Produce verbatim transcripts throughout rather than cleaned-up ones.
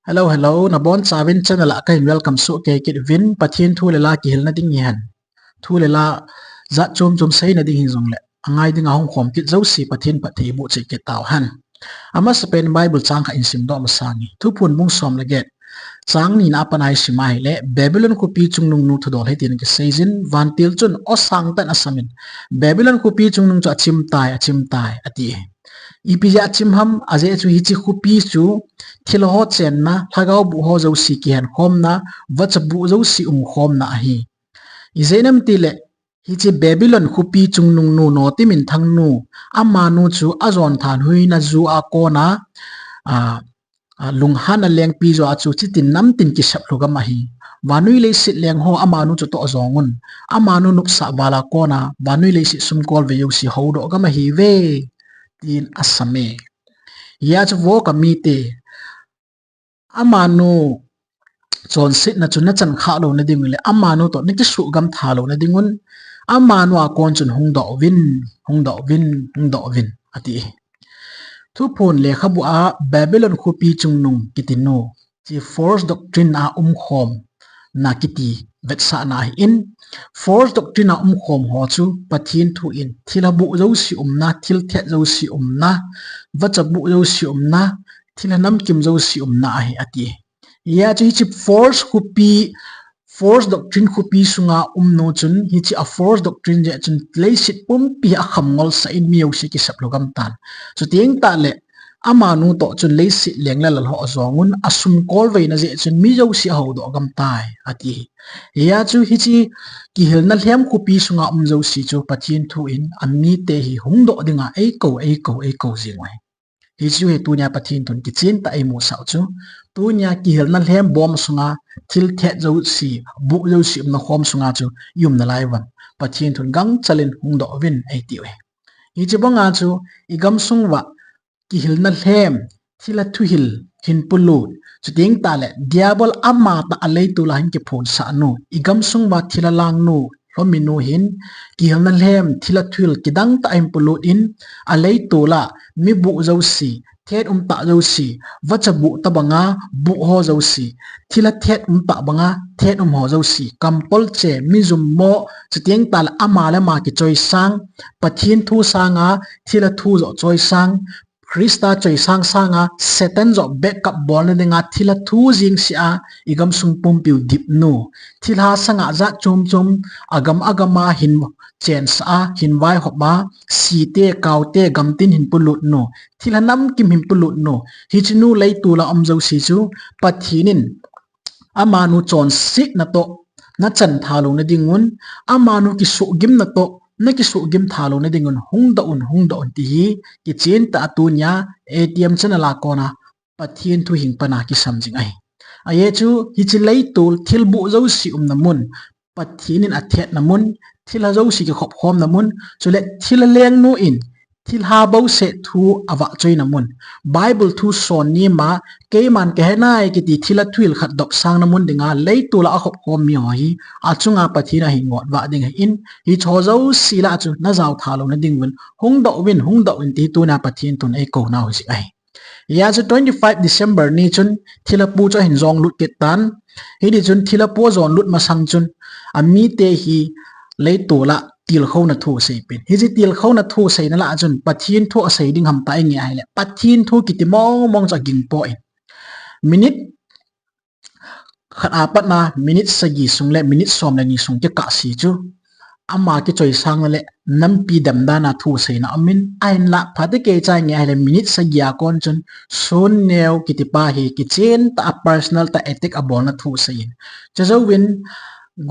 Hello, hello, nabonchauvin channel a kahin welcome soh kei kit uvin. Pathen thu le la kihilna ding hihen, thu le la jat chom chom seina ding hijongle, angai dinga hung khom kit jouse Pathen phatthei iboh cheh kit tauhen. Amasapen Bible chang khat ihin simdoh masang e. Thuphon bung som le get, chang nina a pat a isim a ahile, Babylon khopi chungnungnu thudol hitin akiseijin, vantil chun aw sangtah in asamin, Babylon khopi chungnung chu achim tai, achim tai, ati. Ipi jeh a achim ham, ajeh chu hiche khopi chu thilha ho chenna, lhagao boh ho jouse kihenkhomna, vacha boh jouse umkhomna ahi. Ijeh inem itile, hiche Babylon khopi chungnungnu Note minthangnu, amanu chu ajon thanhoina ju a kona, a, a, lunghanna lengpi jo a chu chitin namtin kisep lhu gam ahi. Vannoi leiset leng ho amanu chu toh jongun, amanu nopsah val a kona vannoi leiset sumkolvei jouse houdoh gam ahiuve, tin asame. Hijeh chun vo kamite, amanu chonsetna chu nachan khah louna dingun le amanu toh nakisuhgam tha louna dingun, amanu a kon chun hungdoh uvin, hungdoh uvin, hungdoh uvin, ati. Thuphon lekhabu a Babylon khopi chungnung kitinu, hiche false doctrine a umkhomna kiti vetsahna ahin, false doctrine a umkhom ho chu Pathen thu in thilha boh jouse umna, thil thet jouse umna, vacha boh jouse umna, thilha namkim jouse umna ahi, ati. Hijeh chun hiche false khopi, false doctrine khopi sunga umnu chun hiche a false doctrine jeh chun leiset pumpi akham ngolsah in mi jouse kisep lhu gam tan. Chuteng tahle, amanu toh chun leiset leng le lal ho ajongun, asumkolveina jeh chun mi jouse ahoudoh gam tai, ati. Hijeh chun hiche kihilna lhem khopi sunga um jouse chu Pathen thu in amite hi hungdoh dinga eikou, eikou, eikou jing u ahi. Hichu hi tunia Pathen thun kichen tah a imusah u chu. Tunia kihilna lhem bom sunga thil thet jouse, boh jouse umna khom sunga chu ium nalai uvin, Pathen thun gangchel in hungdoh uvin eitiuve. Hiche banga chu igamsung uva kihilna lhem, thilha thuhil hin polut, chuteng tahle Diabol amatah a leitol a hin kiphonsahnu, igamsung uva thilha langnu, lhominu hin kihilna lhem, thilha thuhil kidang tah a hin polut in, aleitol a mi boh jouse, thet umtah jouse, vacha boh tobanga boh ho jouse, thilha thet umtah banga thet um ho jouse, kampolche, mi jummo, chuteng tahle ama le ama kichoisang, Pathen thu sanga thilha thu joh choisang, Christa choisang sanga Satan joh backup bolna dinga thilha thu jengsea igamsung pumpiu dipnu, thilha sanga jat chom chom agam agama hin chensah a, hin vaihop a, site, kaote, gamtin hin polutnu, thilha namkim hin polutnu, hichenu leitol a um jouse chu Pathen in amanu chonsetna toh nachan tha louna dingun, amanu kisuhgimna toh nakisuhgim tha louna dingun, hungdoh un, hungdoh un ti hi kichen tah a tunia A T M channel a kona Pathen thu hing pana kisam jing ahi. Ajeh chu hiche leitol thil boh jouse umna mun, Pathen in athetna mun, thilha jouse kikhop khomna mun, chule thilha lengnu in thilha bouseh thu avahchoina mun, Bible thu son nima, keiman kahenai kiti thilha thuhil khat dopsangna mun dinga leitol a akhop khom miho hi achunga Pathen ahin ngotvah ding ahin, hicheho jouse lah a chu najao tha louna dingun, hungdoh uvin, hungdoh uvin ti tunia Pathen thun eikou nau hi jing ahi. Hijeh chun twenty five December ni chun thilha pu chu ahin jong lut kit tan. Hiti chun thilha pu ajon lut masang chun amite hi leitol a tilkhouna thu aseipen. Hiche tilkhouna thu aseina lah a chun Pathen thu asei ding ham tia inge ahile, Pathen thu kiti mong mong chu aging poi. Minute khat a pat na minute sagi sung le minute som le ni sung kikah se chu ama kichoisangna le nampi dem dan a thu aseina aumin, ahinlah phatecha inge ahile minute sagi a kon chun Sun Neo kiti pa hi kichen tah a personal tah a attack abolna thu aseiyin, chujouvin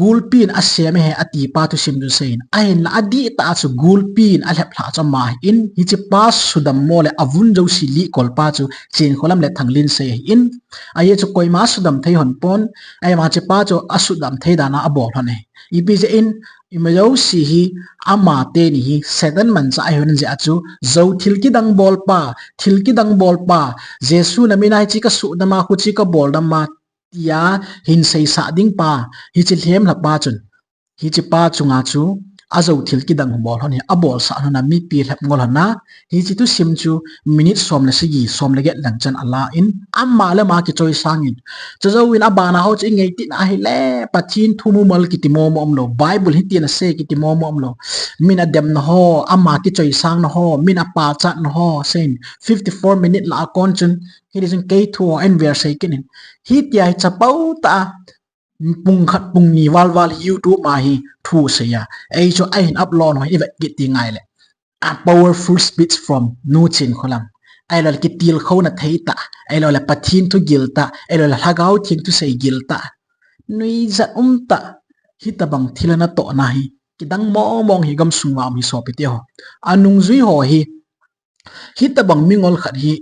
gulpi in asem ahi ati pa thusim chu aseiyin, ahinlah adihtah a chu gulpi in alheplhah chu ama ahin, hiche pa sudam mo le avun jouse lihkol pa chu Chenkholam le Thanglin sei ahin, ajeh chu koima sudam thei lhon pon, ahivang hiche pa chu asudam thei dan a abol lhon ahi. Ipi jeh in, ima jouse hi, ama teni hi Satan manchah ahi lhon jeh a chu, jou thil kidang bolpa, thil kidang bolpa, Jesu na min a hiche kasudam a, huche kabol dam a, tia hin seisah ding pa, hiche lhemlha pa chun, hiche pa chunga chu ajou thil kidang bol lhon hi, abolsah lhon a mipi lhep ngol lhon a, hiche thusim chu minute som le sagi, som le get lang chan ala in, ama le ama kichoisang in. Chujou in abana ho chu ingei tina ahile, Pathen thu mumal kiti momo umlou, Bible hitin asei kiti momo umlou. Min ademna ho, ama kichoisangna ho, min apachatna ho, seiyin fifty four minute lah a kon chun, hiti chun kei thu ho eihin versei kit in. Hitia hi chapang tah a, pung khat pung ni val val hi YouTube a hi thu asei a. Ei chu ahin upload ho ivet kit ti ngai le. A powerful speech from Nu Chinkholam. Ahilou le kitilkhouna thei tah, ahilou le Pathen thu gil tah, ahilou le Lhagao Theng thusei gil tah. Nuijat um tah, hitobang thil a natohna hi kidang mong mong hi gamsung uva um hi sopite ho. Anungjui ho hi, hitobang mingol khat hi,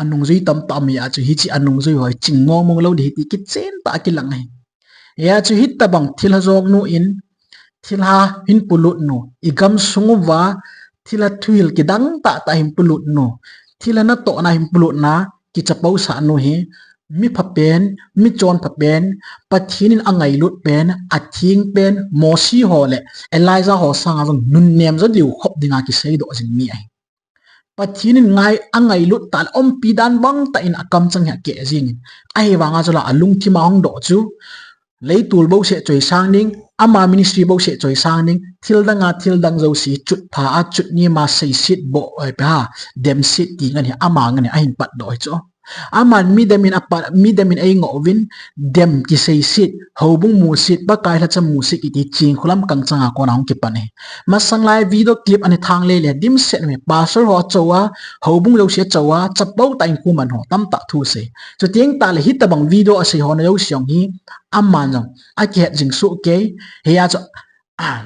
anungjui tamtah um ahi a chu hiche anungjui ho hi ching mong mong lou ding ahi ti kichen tah a kilang ahi. Hia chu hitobang thilha jong nu in, thilha hin polut nu, igamsung uva, thilha thuhil kidang tah tah hin polut nu, thilha natohna hin polutna, kichapousah nu hi, mi phapen, mi chonphapen, Pathen in angailut pen, atheng pen, Mose ho le Elijah ho sanga jong nunnem jo diu khop dinga kiseidoh jing mi ahi. Pathen in ngai, angailut tah le umpi dan bang tah in akamchang hi akeh jing in. Ahivanga chu la alungthim a hung doh chu, leitol bouseh choisang ding, ama ministry bouseh choisang ding, thil dang a, thil dang jouse, chutpha a, chutnem a, seiset boh, oi, pe ha, demset ti ngen hi, ama ngen hi, ahin patdoh hi chu. Aman midem in apa, midem in eingoh uvin, dem kiseiset, houbung musit, Pakai lhacha musit kiti Chinkholam kangchang a kona hung kipan ahi. Masang lai video clip ana thang lele, dimset uve, pastor ho achou a, houbung jouse achou a, chapang tah in khu man ho, tamtah thu asei. Chuteng tah le hitobang video asei ho na jouse jong hi, aman jong akihet jing soh kei, hia chu, a,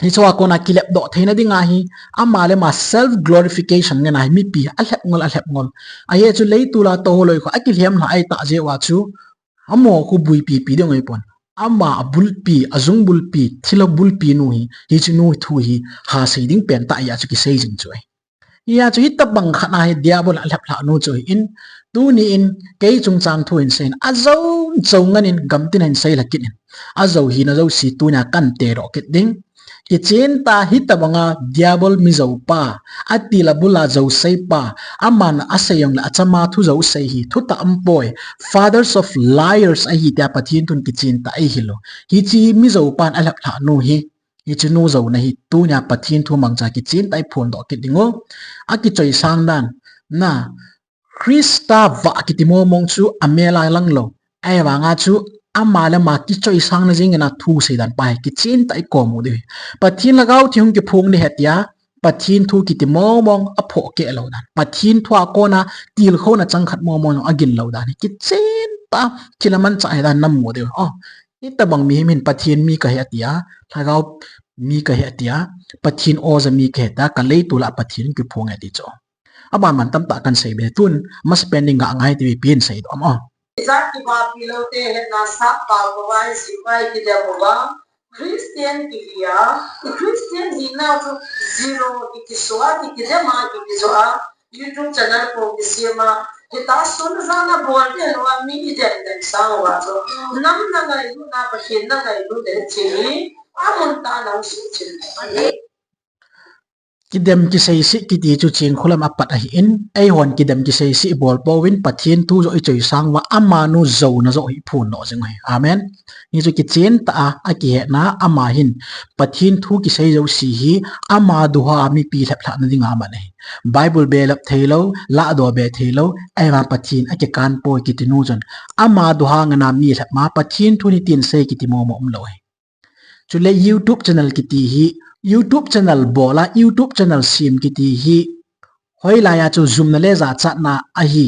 hiche a kona kilepdoh theina dinga hi, ama le ama self glorification ngen a hi, mipi alhep ngol, alhep ngol. Ahi chu leitol a tou ho loi khu akilhem lha ahi tah jeh uva chu, amaho khu buipi pi ding ahipon. Ama abulpi, ajung bulpi, thilha bulpi nu hi, hiche nu thu hi, ha sei ding pen tah ahi a chu kisei jing chu ahi. Hia chu hitobang khat a hi Diabol alhep lhah nu chu ahin, tuni in kei chungchang thu hin seiyin, ajou jou ngen in gamtin a hin sei lha kit in. Ajou hina jouse tunia kan tedoh kit ding. Kichen tah a hitobanga Diabol mijoupa, atil abul a jouseipa, aman asei jong le achama thu jouse hi, thutah umpoi, fathers of liars ahi tia Pathen thun kichen tah a eihil u. Hiche mijoupan alhep lhah nu hi, hiche nu jouna hi, tunia Pathen thu mangcha kichen tah a iphondoh kit ding u. Akichoisang dan, na, Christa vah kiti mong mong chu amel a lang lou. Ahivanga chu ama le ama kichoisangna jeng in a thu seidan pa hi kichen tah a ikom u diu ahi. Pathen Lhagao Theng hung kiphong ding ahi tia, Pathen thu kiti mong mong aphoh keh lou dan, Pathen thu a kona tilkhouna chang khat mong mong jong agin lou dan hi kichen tah a thil amanchah ahi dan namu diu. O, hitobang mihem hin Pathen mi kahi atia, Lhagao mi kahi atia, Pathen oja mi kahi tia, ka leitol a Pathen kiphong e ati chu. Aban ban tamtah kan sei be, tun masapen ding ngah ngai ti pi in seidoh am o. Ijat kibahpi lou te hetna sap pao uva, isih uva, ikidem uva, Christian kihi a, i Christian hina chu zero, i kisuh a, i kidem a, i kijo a, YouTube channel po kisem a, hita sun jana bol te lou a, mi idem dem sang uva chu, nam na ngailutna, Pathen na ngailut le chini, amun tah a nang suhchin. Kidem kiseisih kiti chu Chinkholam apat ahin, eihon kidem kiseisih ibol pouvin Pathen thu joh ichoisang uva amanu jouna joh hi iphondoh jing u ahi. Amen. Hichu kichen tah a, akihetna ama hin Pathen thu kisei jouse hi ama duha mipi lhep lhahna dinga aman ahi. Bible be lhep theilou, lahdoh be theilou, ahivang Pathen akikan poi kiti nu chun ama duha ngen a mi lhep ma Pathen thu nitin sei kiti momo umlou ahi. Chule YouTube channel kiti hi, YouTube channel bol a, YouTube channel sem kiti hi, hoilai a chu jumna le jachatna ahi.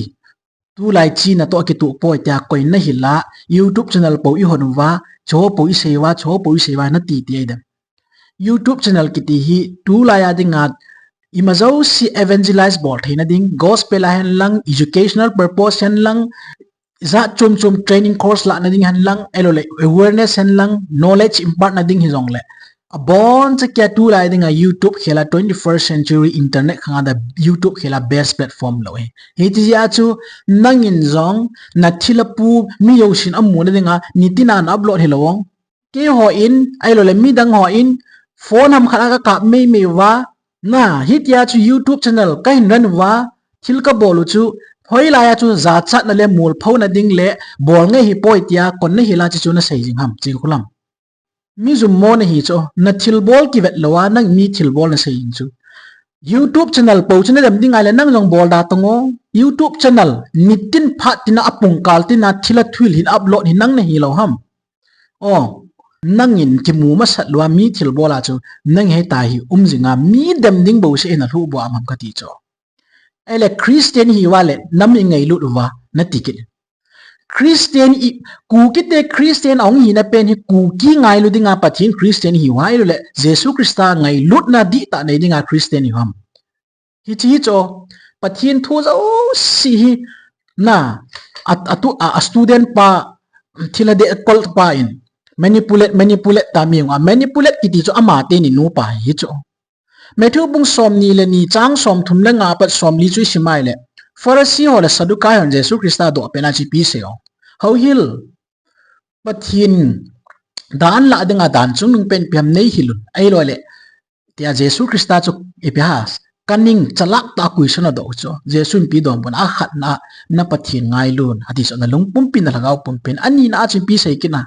Tulai china toh kitoh poi tia koin nahil a, YouTube channel po ihon uva, chuho po isei uva, chuho po isei uva nati ti ahi dem. YouTube channel kiti hi, tulai a dinga, ima jouse evangelize bol theina ding, gospel a hen lang, educational purpose hen lang, jat chom chom training course lahna ding hen lang, ahilou le awareness hen lang, knowledge impart na ding hijongle, aboncha kia tulai dinga YouTube khel a twenty-first century internet khang a YouTube khel a best platform lou ahi. Hitia chu nangin jong nathilha pu mi jousen amuna dinga nitin a na upload hilou ong. Keiho in, ahilou le midang ho in, phone ham khat a kakap meimei uva, na, hitia chu YouTube channel kahin run uva, thil kabol u chu, hoilai a chu jachatna le molphouna ding le bol ngei hipoi tia kon nahil a chu nasei jing ham, Chinkholam. Mi jummo nahi chu, nathilbol kivet lou a, nang mi thilbol nasei jing chu. YouTube channel po chu nadem ding ahile nang jong bol da tong o. YouTube channel nitin phat tina apungkal tina thil a thuhil hin upload hi nang nahi lou ham. O, nangin kimu masat lou a mi thilbol a chu nang hita hi um jing a mi dem ding bouseh in alhuh bou am ham kati chu. Ahile Christian hi uva le nam ingailut uva nati kit. Christian i, Kuki te Christian ahung hina pen hi Kuki ngailu dinga Pathen Christian hi uva ahilou le Jesu Christa ngailutna dihtah nei dinga Christian hi uvam. Hiche hi chu, Pathen thu jouse hi, na, a, a tu, a, a student pa, thil adeh kol pa in, manipulate, manipulate ta mi a, manipulate kiti chu ama teni nupa hi chu. Matthew bung somni le ni chang somthum le nga apat somli chu isim a ahile, Pharisee ho le Sadducee hon Jesu Christa doh pen a chu ipi asei u. Houhil, Pathen dan lah dinga dan chungnung pen ipi ham neihil un. Ahilou le, tia Jesu Christa chu ipi ham, kaning chalak tah a question adoh chu. Jesu in ipi adonbut em, akhatna a, na Pathen ngailun, ati chu, nalung pumpin, nalhagao pumpin. Anina a chu ipi asei kit em,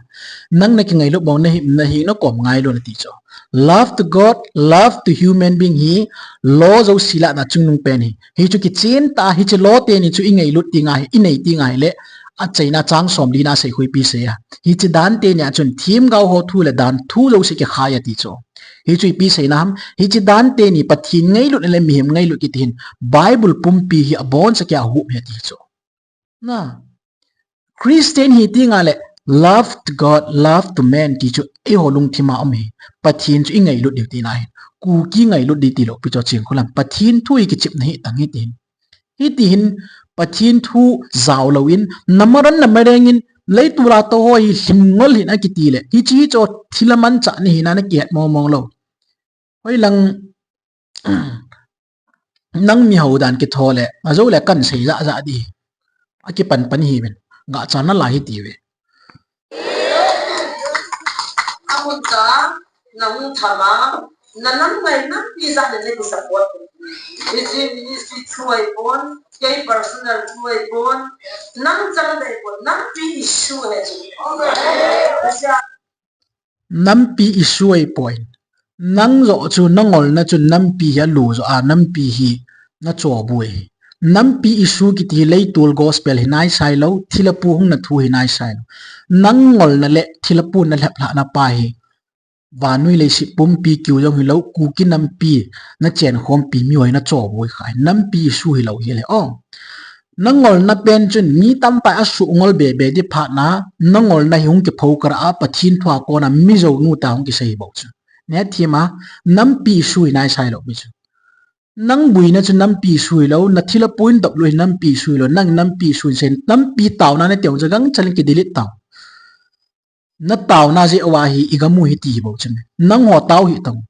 nang nakingailut bang, nahi, nahi nakom ngailun, ati chu. Love to God, love to human being hi, law jouse lah a chungnung pen ahi. Hichu kichen tah, hiche law teni chu ingailut ding ahi, inei ding ahile, achaina chang somli na asei khu ipi asei a. Hiche dan teni a chun themgao ho thu le dan thu jouse kikhai ati chu. Hichu ipi aseina ham, hiche dan teni Pathen ngailut le mihem ngailut kiti hin Bible pumpi hi aboncha kia ahup ahi ati chu. Na, Christian hi ti nga le love to God, love to man ti chu eiho lungthim a um ahi. Pathen chu ingailut diu tina ahi. Kuki ngailut di tilou pi chu Chinkholam. Pathen thu hi kichepna hi tang hi ti hin. Hiti hin Pathen thu jao louvin, namaran namareng in, leitol a tou ho hi lhim ngol hih in akiti le, hiche hi chu thil amanchah nahi na nakihet mong mong lou. Hoilang nang mi hou dan kitho le, ajou le kan sei jah jah di. Akipan pan hi ven. Gah chan nalai hiti ve. Amun ta, nahung tham a, nanam ngai nampi jat le naki support. Hiche ministry through ahipon, kei personal through ahipon, nang chang ahipon, nampi issue ahi chu. Nampi issue ahipoi. Nang joh chu nangolna chun nampi hi alu joh a, nampi hi nacho boi. Nampi issue kiti hi leitol gospel hi naisai lou, thilha pu hung na thu hi naisai lou. Nangolna le thilha pu nalhep lhahna pa hi vannoi leiset pumpi kiu jong hilou, Kuki nampi nachenkhompi miho hi nacho boi kha hi. Nampi issue hilou hile o. Nangolna pen chun mi tamtah in asuh ngol bebe di phat na, nangolna hi hung kipho kara a, Pathen thu a kona mi jou nu ta hung kisei bou chu. Neh thim a, nampi issue hi naisai lou pi chu. Nang buina chu nampi issue hilou, nathilha pu in dop lou hi nampi issue hilou, nang nampi issue in sei, nampi taona nati u chu gangchal in ki delete tau. Nataona jeh uva hi igamu hi ti bou chu. Nangho tao hih tong.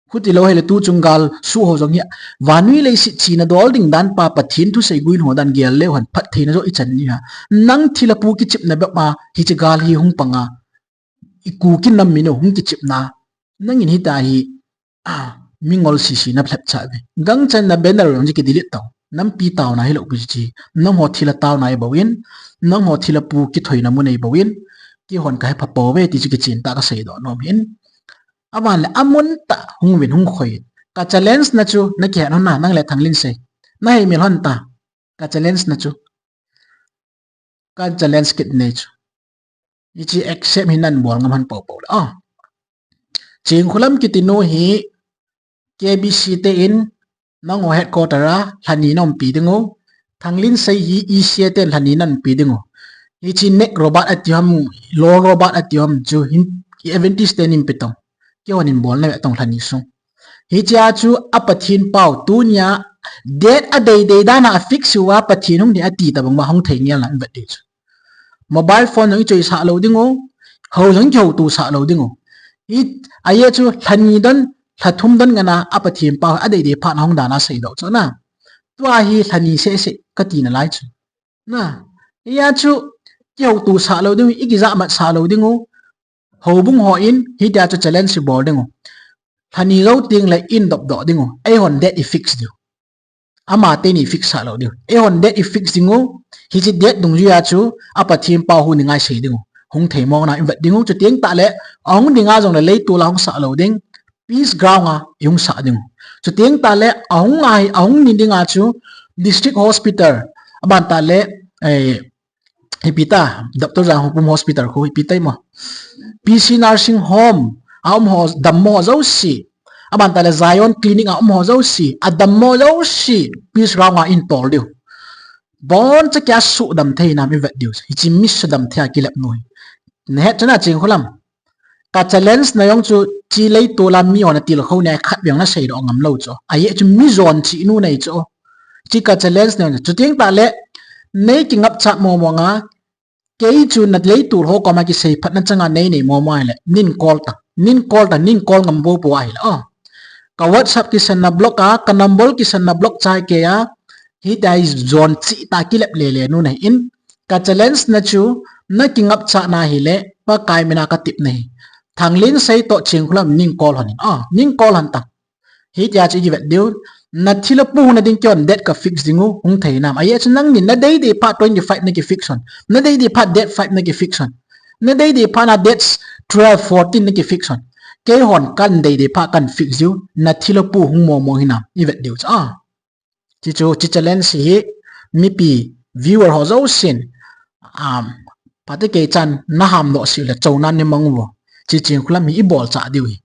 Khuti lou hile tuchung gal suh ho jong hi, vannoi leiset china dol ding dan pa Pathen thusei guin ho dan gel leu hen phattheina joh ichan ni ha. Nang thilha pu kichepna bep ma hiche gal hi hung pang a, i Kuki nam mi nu hung kichepna, nangin hita hi, a, mingol sisi na phlep cha ve. Gangchan na banner jong ki delete tau. Nampi taona hilou pi chu. Nangho thilha taona hi bou in, nangho thilha pu kithoina mun ahi bou in, keihon kahe pha pou ve ti chu kichen tah a kasei doh nom hin. Aban le amun tah hung vin hung khoi. Ka challenge na chu nakihet hon na, nang le Thanglinsei. Nahei mil hon ta. Ka challenge na chu. Ka challenge kit nei chu. Hiche accept hi nan bol ngam hon pou pou le. Ah. Chinkholam kiti nu hi K B C te in nangho headquarter a lhani na umpi ding u. Thanglinsei hi E C A te in lhani na umpi ding u. Hiche neck robot ati ham, lower robot ati ham chu hin Adventist te in pe tong. Keihon in bol na ve tong lhani sung. Hichea chu a Pathen pau tunia date adei dei dan a afix uva Pathen hung ding ati tabang uva hung thei ngel na vet ding chu. Mobile phone jong ichoisah lou ding u, hou jong kihouto sah lou ding u. Hi, ahi chu lhani don, lhathum don ngana a Pathen pau adei dei phat na hung dan a seidoh chu na. Tua hi lhani seh seh kati nalai chu. Na, hia chu kihouto sah lou ding u, ikijahmat sah lou ding u. Houbung ho in hitia chu challenge ibol ding u. Lhani jou teng le in dop doh ding u. Eihon date i fix diu. Ama teni fix sah lou diu. Eihon date i fix ding u. Hiche date dungjuia chu a Pathen pao hu ni ngai sei ding u. Hung thei mong na i vet ding u. Chuteng tah le ahung ding a jong le leitol a hung sah lou ding. Peace ground a i hung sah ding u. Chuteng tah le ahung ngai, ahung ni ding a chu District Hospital. Aban tah le, eh, ipi ta, Doctor Jangkhopum Hospital khu, ipi ta imo. P C Nursing Home, a um ho, dammo ho jouse. Aban tah le Zion Clinic a um ho jouse. A dammo jouse. Peace ground a in tol diu. Boncha kia sudam thei nam i vet diu. Hiche mi sudam thei a kilep nu hi. Nahet chana Chingkholam. Ka challenge na jong chu hiche leitol a mi hon atilkhou nei khat veng na seidoh ngam lou chu. Ahi chu mi jon chih nu nei chu. Hiche ka challenge na jong chu. Chuteng tah le nei kingapchat momo nga. Kei chu na leitol ho koma kisei phatna changa nei nei momo ahile. Nin call ta. Nin call ta. Nin call ngam popo ahile. Oh. Ka WhatsApp kisan na block a, ka number kisan na block chai kei a. Hitia hi jon chih ta kilep lele nu nahi in. Ka challenge na chu, na kingapchat na hile, Pakai mina ka tip nahi. Thanglinsei toh Chingkholam nin call hon in. Ah, nin call hon ta. Hitia chu i vet diu. Na thilha pu hung na ding keihon date ka fix ding u, hung thei nam. Ahi chu nangin na date date phat twenty five na ki fix hon. Na date date phat date five na ki fix hon. Na date date phat na dates twelve, fourteen na ki fix hon. Keihon kan date date phat kan fix diu. Na thilha pu hung momo hinam. I vet diu chu. Ah. Hiche chu, hiche challenge hi mipi viewer ho jousen, um, phat kei chan na hamdoh sih le chona nei mang uvo. Hiche Chingkholam hi i bolcha diu hi.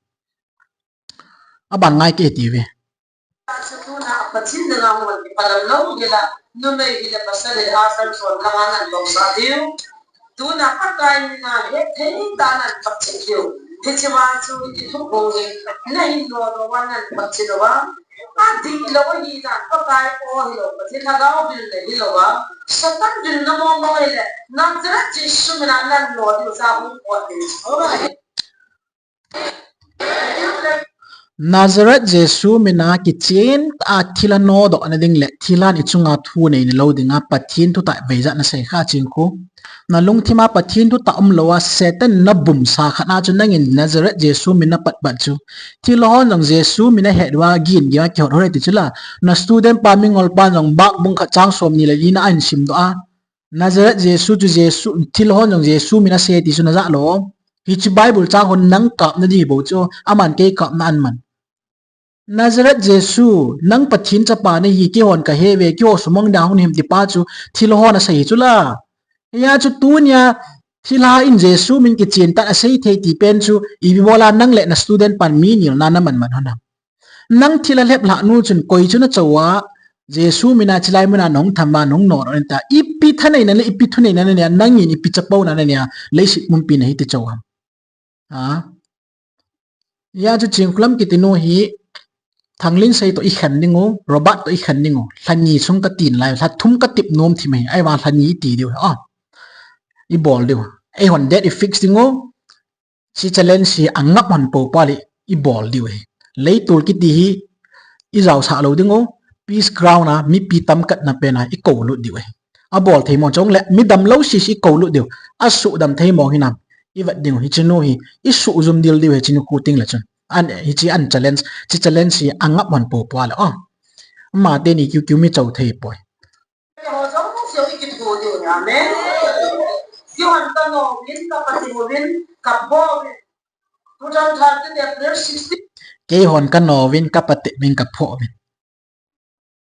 Aban ngai kit hitin ve. Tuna Pathen dinga hung kipalam lou hila, numei hile pasal hile a san son langa nan bol sa diu. Tuna Pakai mina hethei tah nan phatcheh diu. Hiche vang chu i thuphong hi na hin nodoh uva nan phatcheh uva. Adihlou ahi dan Pakai o hilou, Pathen lhagao bil le hilou a. Satan bil na momo hile, Nazareth Jesu mina nan nodoh diu ja hung pot diu. Nazareth Jesu mina kichen a thilha nodoh na ding le thilhan i chunga thu nei na lou dinga Pathen thutah veijat na sei kha Chingkho. Na lungthima Pathen thutah umlou a Satan na bumsa khat na chu nangin Nazareth Jesu mina pat pat chu. Thilha hon jong Jesu mina het uva gin gin a kihot hoi ti chu la. Na student pa Mingol pan jong Mark bung khat chang som ni le li na ahin simdoh a. Nazareth Jesu chu Jesu, thilha hon jong Jesu mina sei ti chu na ja lou. Hiche Bible chang hon nang kapna di bou chu, aman kei kapna aman. Nazareth Jesu, nang Pathen chapa nahi, keihon ka he ve, keiho sumang ding hung him ti pa chu, thilha hon asei hi chu la. Hia chu tunia, thilha in Jesu min kichen tah asei thei ti pen chu, ipi bola nang le na student pan mi nilna na man man hon ham. Nang thilha lhep lhah nu chun koi chu na chou a, Jesu mina chilai muna nahung tham a nahung nodoh in ta. Ipi thaneina le ipi thuneina na nei a, nangin ipi chapouna na nei a, leiset pumpi na hi ti chou ham. Ha? Hia chu Chingkholam kiti nu hi, Thanglinsei toh i khen ding u, Robert toh i khen ding u, lha ni sung ka tin lai, lha thum ka tip nom thim ahi, ahivang lha ni i ti diu, ah, i bol diu, eihon date i fix ding u, Hiche challenge hi angap hon popo le i bol diu ahi. Leitol kiti hi i jaosah lou ding u, peace ground a mipi tamkhat na pen a i koulut diu ahi. Abol thei mong chong le midam lou sisi i koulut diu. Asudam thei mong hinam i vet ding u, hiche nu hi i sujum dil diu ahi, hiche nu khu ting le chun. An, hiche an challenge, hiche challenge hi angap hon popo le. Oh. Ama teni kiu kiu mi chou thei poi. Keiho jouse u i kitho diu ahi. Amen. Keiho ka nomin, ka patep uvin, ka pho uvin. Two thousand thirteen April sixteen. Keihon ka nomin, ka patep uvin, ka pho uvin.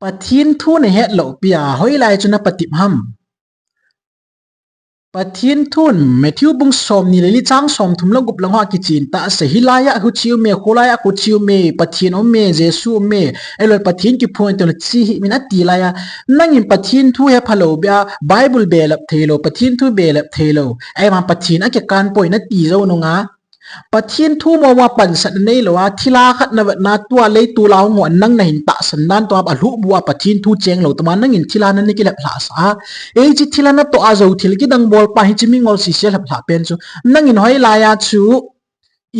Pathen thu na het lou pi a, hoilai chu na patep ham. Pathen thun Matthew bung somni le li chang somthum le gup lang ho a kichen tah asei. Hilai a huchi um e, kholai a huchi um e, Pathen um e, Jesu um e, ahilou le Pathen kiphong e ti le chi hi min ati lai a. Nangin Pathen thu hepha lou bia, Bible belap thei lou, Pathen thu belap thei lou. Ahivang Pathen akikan poi nati jou nunga. Pathen thu mong uva pansatna neilou a, thilha khat na vetna tua leitol a hung ho nang na hin tahsan dan tua a lhuh bua Pathen thu cheng lou tuma nangin thilha na na kilhep lhah sah a. Hiche thilha natoh a jou thil kidang bol pa hiche mingol sese lhep lhah pen chu. Nangin hoilai a chu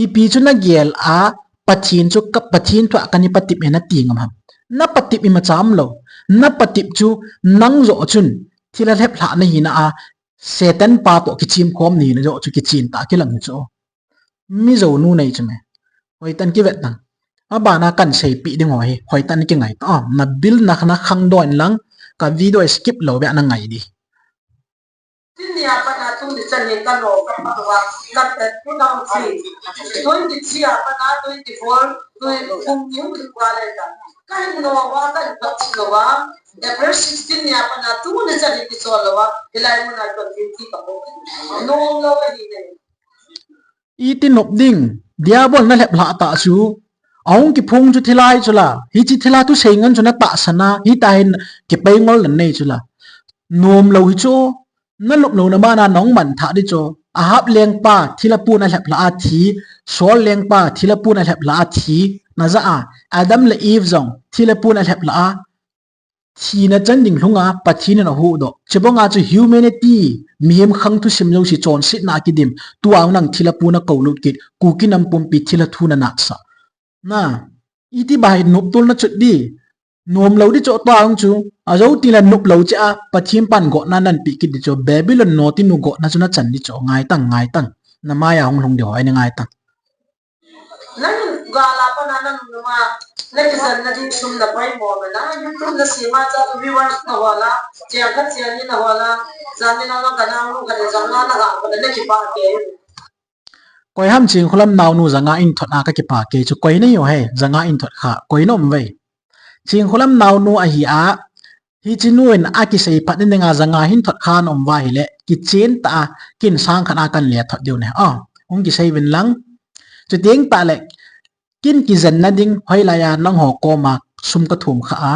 ipi chu na gel a Pathen chu ka, Pathen thu a kana patep e nati ngam ham. Na patep imacha umlou. Na patep chu nang joh chun thilha lhep lhah na hina a Satan pa toh kichim khom na hina joh chu kichen tah kilang hi chu. Mi jou nu nei chu me. Hoitan kivet tang. Abana kan seipeh ding ho hi hoitah in kingai ta. Ah, na bill na, na khangdoh in lang, ka video skip lou beh a na ngai ding. Tin nia pat a tum ni chan hi ka no ka pa wa ka ta two thousand three, twenty three a pat a twenty four, twenty four ni u ka le ta. Ka hin no wa ka hin pat no wa. April sixteen nia pat a tum ni chan hi ki so lo wa. Hilai mun a twenty three ka po. No lo wa hi ne. Iti nop ding, Diabol na lhep lhah tah chu. Ahung kiphong chu thilha chu la. Hiche thilha thusei ngen chu na tahsan a, hita hin kipeingol na nei chu la. Nom lou hi chu, na lupna bana nong man thah ding chu. Ahab lengpa thilha pun a lhep lhah a thi, Saul lengpa thilha pun a lhep lhah a thi, na ja a, Adam le Eve jong thilha pun a lhep lhah a, thina chan ding lhunga Pathen in ahuhdoh. Chubanga chu humanity, mihem khang thusim jouse chonsetna a kidim. Tua nang thilha pun a koulut kit, Kuki nam pumpi thilha thu na natsah. Na, iti ba hi noptulna chut ding. Nom lou ding chu tua chu. Ajou teng le nop lou cheh a, Pathen pan gotna nan pe kit ding chu. Babylon noti nu gotna chu na chan ding chu. Ngai tang, ngai tang. Na maiya hung lhung ding ho, ai na ngai tang. Nang gala pa na nang numa, na kijen na ding sum na pai mo na, YouTube na sima cha viewers na hola, chiang khat chiang ni na hola, jani na na kana mu kana jana na ga pa na kipa ke. Koi ham Chingkholam naonu janga in thot na ka kipa ke chu, koi nei u he, janga in thot kha, koi nom ve. Chingkholam naonu ahi a, hiche nu in akisei phat ni dinga janga hin thot khan um va hile, kichen tah a, kin sang khat a kan le thot diu ne. Oh, hung kisei vin lang. Chuteng tah le, kin kijen na ding, hoilai a nangho koma sum ka thum kha a.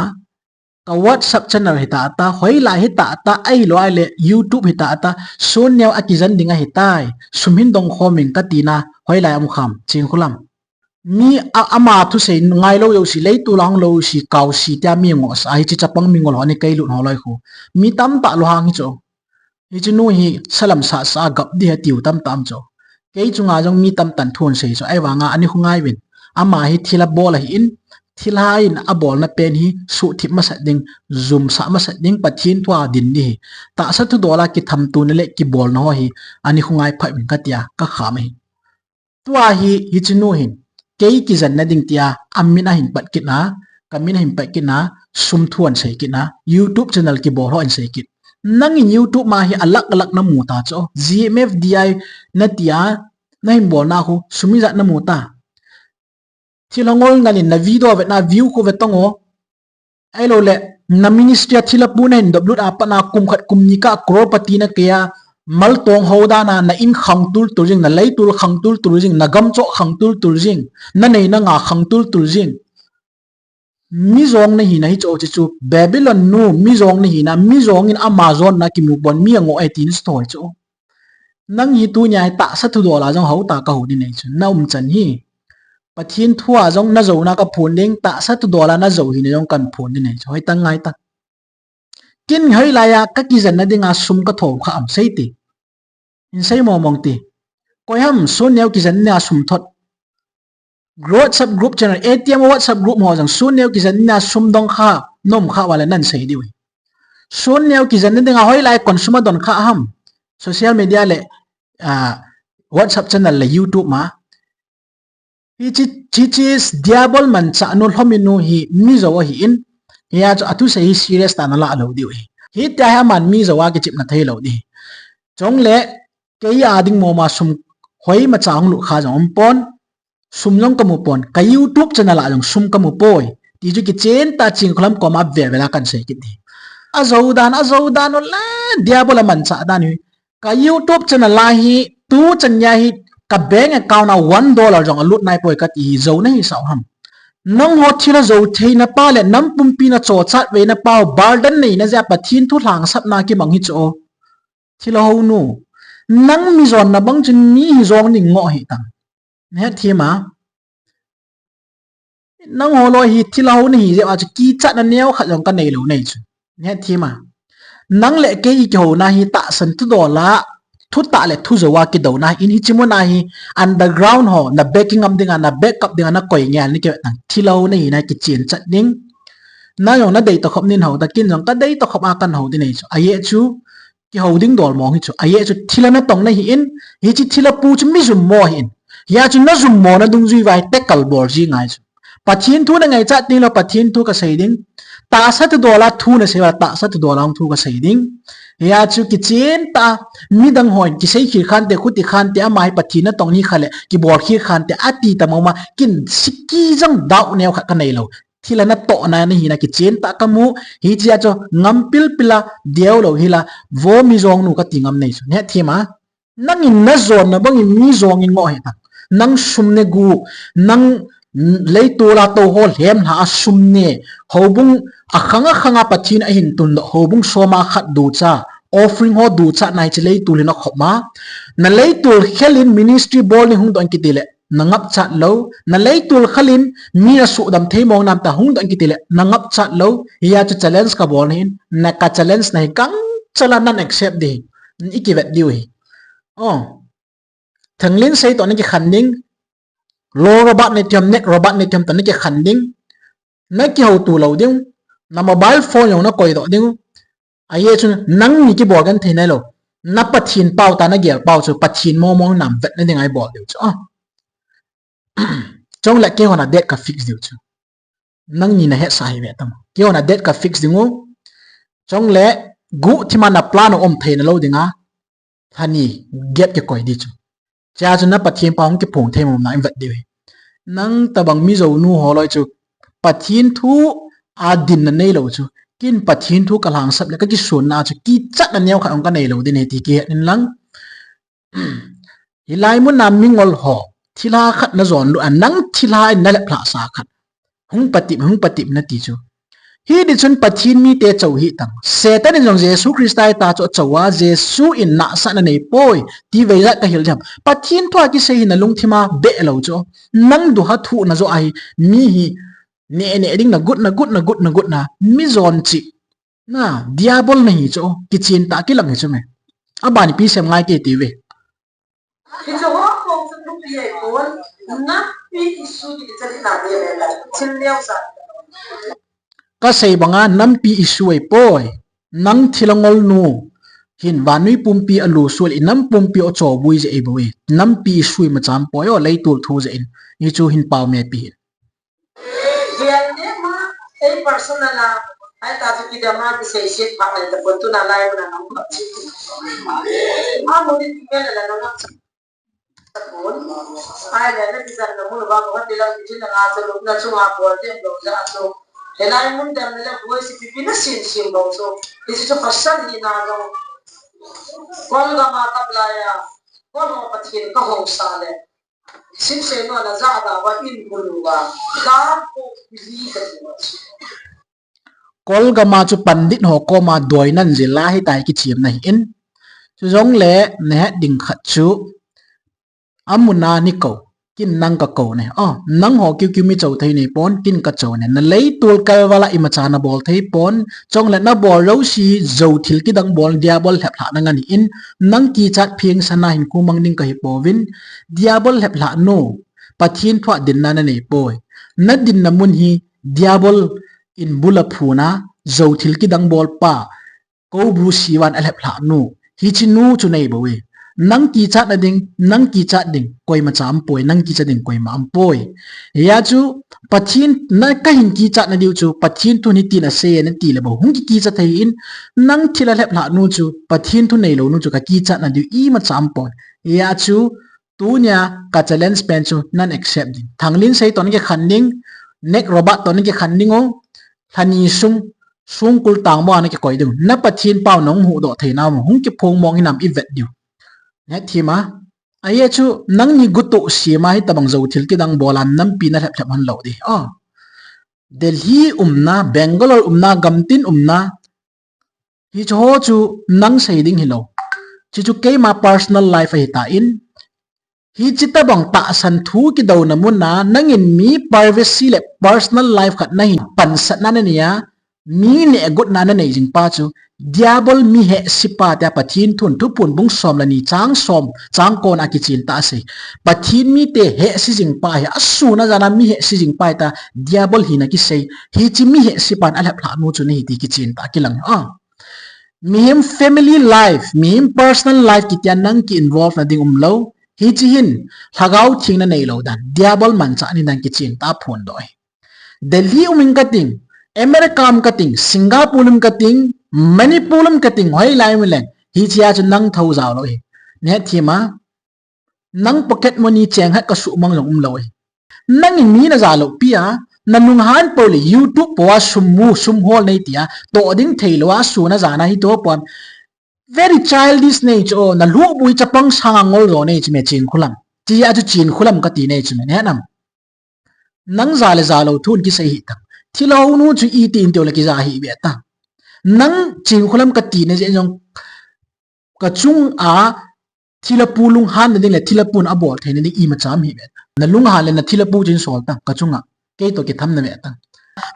Ka WhatsApp channel hi tah tah, hoilai hi tah tah, ahilou le YouTube hi tah tah, Sonneo a kijen ding ahi tai, sum hin dong khom ing ka tina, hoilai um kham, Chingkholam. Mi a, ama thusei ngai lou jouse, leitol a hung lou jouse, kaose tia mi ngoh sa, hiche chapang mi ngol ho ni kei lut ho loi khu. Mi tamtah lou hang hi chu. Hiche nu hi salam sasa gap ding atiu tamtah um chu. Kei chunga jong mi tamtah in thu asei chu. Ahivanga ani khu ngai vin. Ama hi thilha bol ahin, thilha in abolna pen hi suhthip masat ding, jumsah masat ding, Pathen thu a din ding hi. Tahsa thudol a kithamtona le kibolna ho hi ani khu ngai phat vin ka tia, ka kham ahi. Tua hi, hiche nu hin, kei kijen na ding tia, amin ahin pat kit na, kamin ahin pat kit na, sum thu ahin sei kit na, YouTube channel kibol ho ahin sei kit. Nangin YouTube ma hi alak alak na mu ta chu, G M F D I na tia, na hin bol na khu, sum ijat na mu ta. Thilha ngol ngal in na video vet na view khu ve tong o. Ahilou le, na ministry a thilha pu na hin dop lut a pat na kum khat kum ni kah crorepati na kei a, mal tong ho dan a, na in khang tul tul jing, na leitol khang tul tul jing, na gam choh khang tul tul jing, na nei na nga khang tul tul jing. Mi jong na hina hi chu, chu, chu, Babylon nu, mi jong na hina, mi jong in ama jonna kimu pon, mi angoh e tin sthoi chu. Nang hi tunia hi tahsa thudol a jong hou ta ka hou ding nei chu, na umchan hi. Pathen thu a jong na jou na ka phon ding, tahsa thudol a na jou hina jong kan phon ding nei chu. Hoitah ngai ta. Kin hoilai a ka kijen na dinga sum ka thom kha am sei ti. In sei mong mong ti. Koi ham Sonneo kijen na sum thot. WhatsApp group channel, A T M WhatsApp group ho jong Sonneo kijen na sum dong kha, nom kha vale nan sei diu hi. Sonneo kijen na dinga hoilai kon sum a don kha ham. Social media le, ah, WhatsApp channel le YouTube ma. Hiche, hiche Diabol manchah nu lhomi nu hi Mizo ahin, hia chu athusei hi serious tah a na la lou diu hi. Hitia hi aman Mizo a kichepna thei lou ding. Chule, kei a ding moma sum hoimacha hung lut kha jong um pon, sum jong ka mu pon, ka YouTube channel a jong sum ka mu poi. Ti chu kichen tah a Chingkholam koma vel vel a kan sei kit ding. Ajou dan, ajou dan u le, Diabol a manchah dan hi. Ka YouTube channel a hi, tuchan gei hi, ka bank account a one dollar jong alut nai poi kati hi, jou na hi sao ham. Nangho thilha jou theina pa le, nam pumpi na chochat veina pa, burden neina jeh a Pathen thu lhangsapna kimang hi chu. Thilha hou nu. Nang mi jonna bang chun mi hi jong ding ngoh hi tang. Nahet thim a. Nangho loi hi thilha hou na hi jeh a chu kichatna neo khat jong ka nei lou nei chu. Nahet thim a. Nang le kei i kihouna hi tahsan thudol a, thutah le thujou a kidouna hi in hiche muna hi underground ho, na backing up dinga, na backup dinga na koi ngei ni kei tang thilha hou na hina kichen chat ding. Na jong na dei tokhop nin hou ta kin jong ka dei tokhop a kan hou ding nei chu. Ajeh chu, kihou ding dol mong hi chu. Ajeh chu thilha natong na hi in, hiche thilha pu chu mi jummo hi in. Hia chu na jummo na dungjui vai tekal bol ji ngai chu. Pathen thu na ngaichat ding lou, Pathen thu ka sei ding. Tahsa thudola thu na sei uva, tahsa thudola hung thu ka sei ding. Hia chu kichen tah, midang hon kisei khel khan te, khuti khan te, ama hi Pathen natong hi kha le, kibol khel khan te, ati ta mama, kin siki jang dau neo kha ka nei lou. Thil a natohna na hina kichen tah ka mu, hichea chu ngam pilpil a, deu lou hila, vo mi jong nu ka ti ngam nei chu. Hethem a, nangin na jonna bangin mi jong in ngoh hih tan. Nang sum negu, nang leitol a tou ho lhem lha a sum ne, houbung a khang a khang a Pathen a hin tun doh, houbung som a khat ducha, offering ho ducha na hiche leitul hin a khop ma. Na leitul khel in ministry bol ni hung doh in kiti le, na ngap chat lou, na leitul khel in mi na sudam thei mong nam ta hung doh in kiti le, na ngap chat lou, hia chu challenge ka bol na hin, na ka challenge na hi kang chala nan accept ding, i kivet diu hi. Oh. Thanglin sei toh na kikhen ding. Lo Robert ne thiam, nek Robert ne thiam toh na kikhen ding. Na kihou tu lou ding. Na mobile phone jong na koi doh ding. Aye chu nang ni kibol kan thei nai lou. Na Pathen pau ta na gel pau chu Pathen momo nam vet na ding a i bol diu chu. Ah. Chong le kei hon a date ka fix diu chu. Nang ni na hesa hi ve tam. Kei hon a date ka fix ding u. Chong le gu thima na plan um thei na lou ding a. Thani gap kikoi di chu. Cha chu na Pathen pau hung kiphong thei mong na in vet diu hi. Nang tabang mi jou nu ho loi chu Pathen thu a din na nei lou chu. Kin Pathen thu ka lhangsap le ka kisun na chu kichat na neo kha ong ka nei lou din he ti kihet in lang. Hilai mun a mingol ho, thilha khat na jon lou a, nang thilha in na lep lha sa khat. Hung patep, hung patep na ti chu. Hi di chun Pathen mite chou hi tang. Satan in jong Jesu Christa ta chu chou a, Jesu in nasa na nei poi, ti vei ja ka hil diam. Pathen thu a kisei hi na lungthim a be lou chu. Nang duha thu na jo a hi, mi hi, ne ne ding na gut, na gut, na gut, na gut na, mi jon chi. Na, diabol na hi chu, kichen tah kilang hi chu me. Abani pi sem ngai ke ti ve. Hichu ho ko chu nupi ai pon, nampi issue ti chali na de le la, chil leo sa. Ka sei banga nampi issue ai poi. Nang thilha ngol nu. Hin vanui pumpi a lu sul i nam pumpi o cho bui je ei bui. Nampi issue ma cham poi o leitul thu je in. Hichu hin pau me pi hin. Hian ne ma, ei personal a, ai ta chu kidam a kisei siet pha ai ta pon tuna lai mun a nang kap chi. A mun in ti mel a la nang kap chi. Ai le na kizan na mun va ko ti la ki chin na chu lu na chu ma ko te lo ja chu. He lai mun dam le ko si pi pi na sin sin bo so. Ti chu pasal ni na lo. Kol ga ma kap la ya. Kol mo Pathen ka ho sa le. Simsei no na ja da wa in bulu wa. Ka ko li ka ti wa. Kol gama chu pandit ho koma doi nan jil a hitai kichim na hi in. Chu jong le na het ding khat chu amun a ni ko. Kin nang ka ko ne. Oh, nang ho kiu kiu mi chou thei nei pon, kin ka chou ne. Na leitul kalval a imacha na bol thei pon. Chong le na bol lo si, jou thil kidang bol, diabol lhep lhah na ngan hi in. Nang kichat pheng sana hin kumang ding ka hi povin. Diabol lhep lhah nu. Pathen thu a dinna na nei poi. Na dinna mun hi diabol in bula phuna, jou thil kidang bol pa. Ko bu sivan a lhep lhah nu. Hichi nu chu nei bo e. Nang kichat na ding, nang kichat ding, koima cha am poi, nang kichat ding, koima am poi. Hia chu, Pathen na ka hin kichat na diu chu, Pathen thu ni tin a sei na ti le bo. Hung ki kichat thei in, nang thil a lhep lhah nu chu, Pathen thu nei lo nu chu ka kichat na diu imacha am poi. Hia chu, tunia ka challenge pen chu nan accept ding. Thanglin sei ton ke khan ding, nek Robert ton ke khan ding o, lhani sung, sungkul tang bo ana ke koi ding. Na Pathen pau nong hu do thei na mo, hung ke phong mong hinam i vet diu. Ne thima. Aye chu, nang ni gutu sima hi tabang jou thil kidang bolan nampi na lhep lhep han lo di. Oh. Delhi umna, Bangalore umna, gamtin umna, hichu ho chu nang sei ding hi lo. Chu chu keima personal life ahi ta in. Hichi tabang tahsan thu kidouna mun a, nangin mi privacy le personal life khat na hin pansatna na nei a, mi neh gotna na nei jing pa chu, diabol mi hehsi pa tia Pathen thun Thuphon bung som le ni chang som, chang kon a kichen ta a sei. Pathen mite hehsi jing pa hi, a sun a jan a mi hehsi jing pa hi ta, diabol hina kisei. Hichi mi hehsi pan a lhep lhah nu chu na hi ti kichen ta a kilang. Ah. Mihem family life, mihem personal life kitia nang ki involve na ding um lo. Hichi hin, lhagao theng na nei lo dan. Diabol manchah ni dan kichen ta phon doi. Delhi um ing kating, America um kating, Singapore um kating, Manipur um kating, hoilai um leng, hichea chu nang thou jao lou hi. Nahet thim a, nang pocket money cheng khat kasuhmang jong umlou hi. Nangin mi naja lou pi a, nalunghan pou le YouTube pou a sum mu, sum hol nei tia, toh ding thei lou a, sun a jan a hi toh pon. Very childish nei chu o, nalhuhbui chapang sanga ngol jo nei chu me Chinkholam. Tia chu Chinkholam kati nei chu me, nahet nam? Nang ja le ja lou thun kisei hih tan. Thilha hounu chu iti in teu le kija hih ve tan. Nang Chinkholam kati nei jeh jong kachunga thilhapu lunghanna ding le thilhapun abol theina ding imacha um hih ve tan. Nalunghan le nathilhapu chun sol tan, kachunga. Kei toh kitham na ve tan.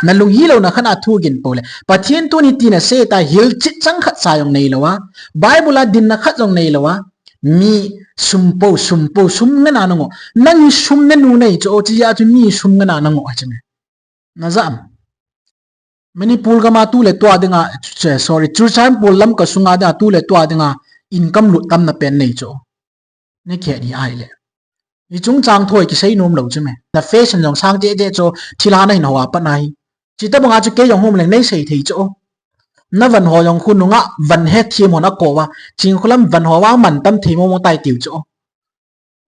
Nalung hilouna khat a thu gin pou le, Pathen thun hiti nasei tai, hilchet chang khat cha jong neilou a, Bible a dinna khat jong neilou a, mi sum pou, sum pou, sum ngana nangoh. Nang hi sum nanu nei chu o, tia chu mi sum ngana nangoh ahi chu me. Naja am? Manipur gam a tu le tua dinga, sorry, Churachandpur Lamka sunga dinga tu le tua dinga income lut tamna pen nei chu. Nakhet hi ahile, hiche chungchang thu kisei nom lou chu me. Na fashion jong sang cheh cheh chu, thilha nahin hou a pat ahi. Chuti banga chu kei jong hung um leng neisei thei chu. Navan ho jong khonunga van hethem hon akou a, Chinkholam van ho vang mantam thei momo tai tiu chu.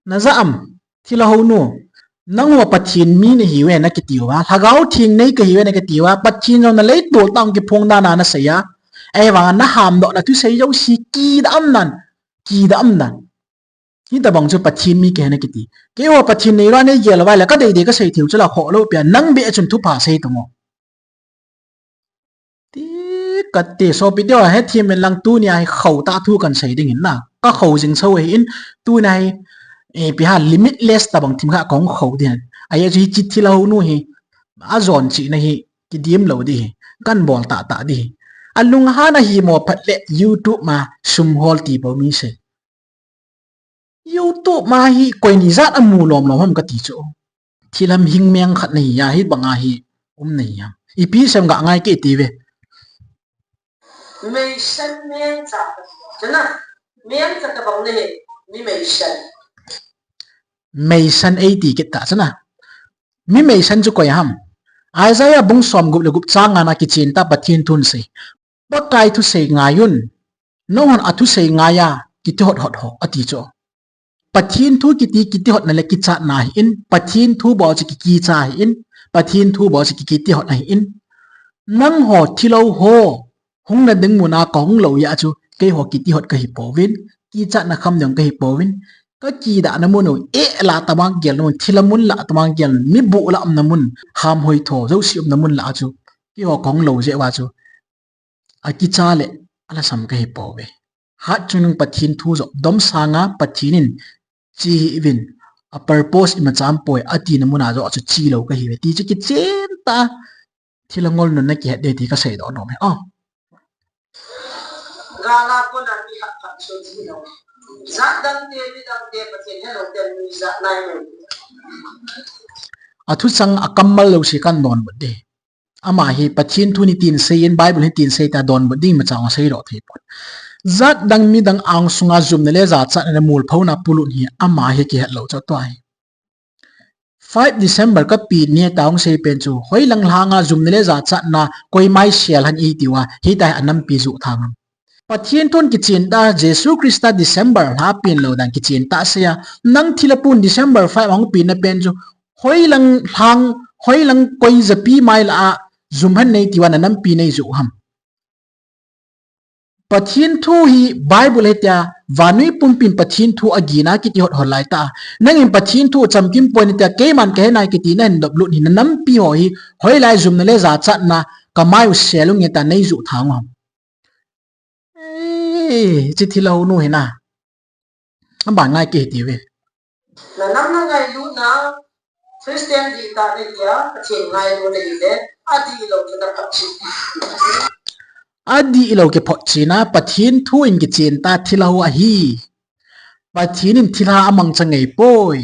Naja am? Thilha hounu, nangho Pathen mi nahiuve nakiti uva, Lhagao Theng nei kahiuve nakiti uva, Pathen jong naleitol tah a hung kiphong dan a nasei a, ahivanga nahamdoh na thusei jouse kidah um nan, kidah um nan. Hitabang chu Pathen mi kahi nakiti. Keiho Pathen neilou a neigel uva le kadei dei kasei theiu chu la khoh lou pia, nang beh chun thupha sei tang o. Ti kati, sopi teu a hethem in lang, tunia hi khou tah thu kan sei ding in na. Ka khou jing so ahin, tunia hi, eh, ipi ham, limitless tabang thim khat kahung khou ding. Ajeh chu hiche thilha hounu hi, ajon chihna hi kidim lou ding hi, kan bol tahtah ding hi. Alunghan ahimo phat le YouTube ma sum hol ti bou mi sei. YouTube ma hi koi ni jat amu lom lom ham kati chu. Thilha hing meng khat nahi a, hibanga hi um nahi ham. Ipi sem ga ngai kei ti ve. Meisan meng cha. Chuna, meng cha tabang nahi, mi meisan. Meisan eiti kit ta chuna. Mi meisan chu koi ham? Isaiah bung somgup le gup chang nga na kichen tah Pathen thun sei. Pakai thusei ngai un. Nanghon athusei ngai a, kiti hot hot ho, ati chu. Pathen thu kiti, kiti hotna le kichatna ahin, Pathen thu bou chu ki, kicha ahin, Pathen thu bou chu ki, kiti hot ahin. Nangho thilha ho, hung nading mun a kahung lou jeh a chu, keiho kiti hot kahi pouvin, kichatna kham ding kahi pouvin, kakidahna mun u, eh la tabang gel na mun, thilha mun la tabang gel, mi bu la umna mun, ham hoi tho, jouse umna mun la a chu, keiho kahung lou jeh uva chu. Akicha le alhasam kahi pouve. Hatchungnung Pathen thu joh domsanga Pathen in che hih uvin, a purpose imacha um poi atina mun a joh chu che lou kahiuve ti chu kichen tah a thilha ngol nun nakihet ding ti kasei doh nom e. Oh. Gala kona mi khat khat chu che lou. Jat dang te, mi dang te, Pathen helou te, mi jat nai lou. Athu chang akammal jouse kan donbut ding. Ama hi Pathen thu hitin sei in, Bible hitin sei tia donbut ding imacha asei lou thei pon. Jat dang mi dang angsunga jumna le jachatna le molphouna polut hi ama hi kihet lou chu tua hi. Five December kapi ni tia hung sei pen chu, hoilang lhanga jumna le jachatna koima isel ham iti uva, hitia hi anampi joh thang ham. Pathen thun kichen tah, Jesu Christa December lha pen lou dan kichen tah sei a, nang thilha pun December five ahung pen na pen chu, hoilang lhang, hoilang koi japi mai lah a jum ham nei ti uva nanampi nei joh ham. Pathen thu hi Bible hitia, vannoi pumpin Pathen thu agina kiti hot hot lai tah a, nangin Pathen thu chamkim poi natia, keiman kahe nai kiti nahin doplut hi nanampi ho hi, hoilai jumna le jachatna kamai u sel u nge tia nei joh thang u ham. Ei, hiche thilha hounu hi na. Aban ngai kei hiti uve. Nanam nangailutna, Christian dihtah nahi a, Pathen ngailut nahi le, adihlou kina photchen. Adihlou kiphotchen a, Pathen thu in kichen tah thilha ho ahi. Pathen in thilha amangcha ngai poi.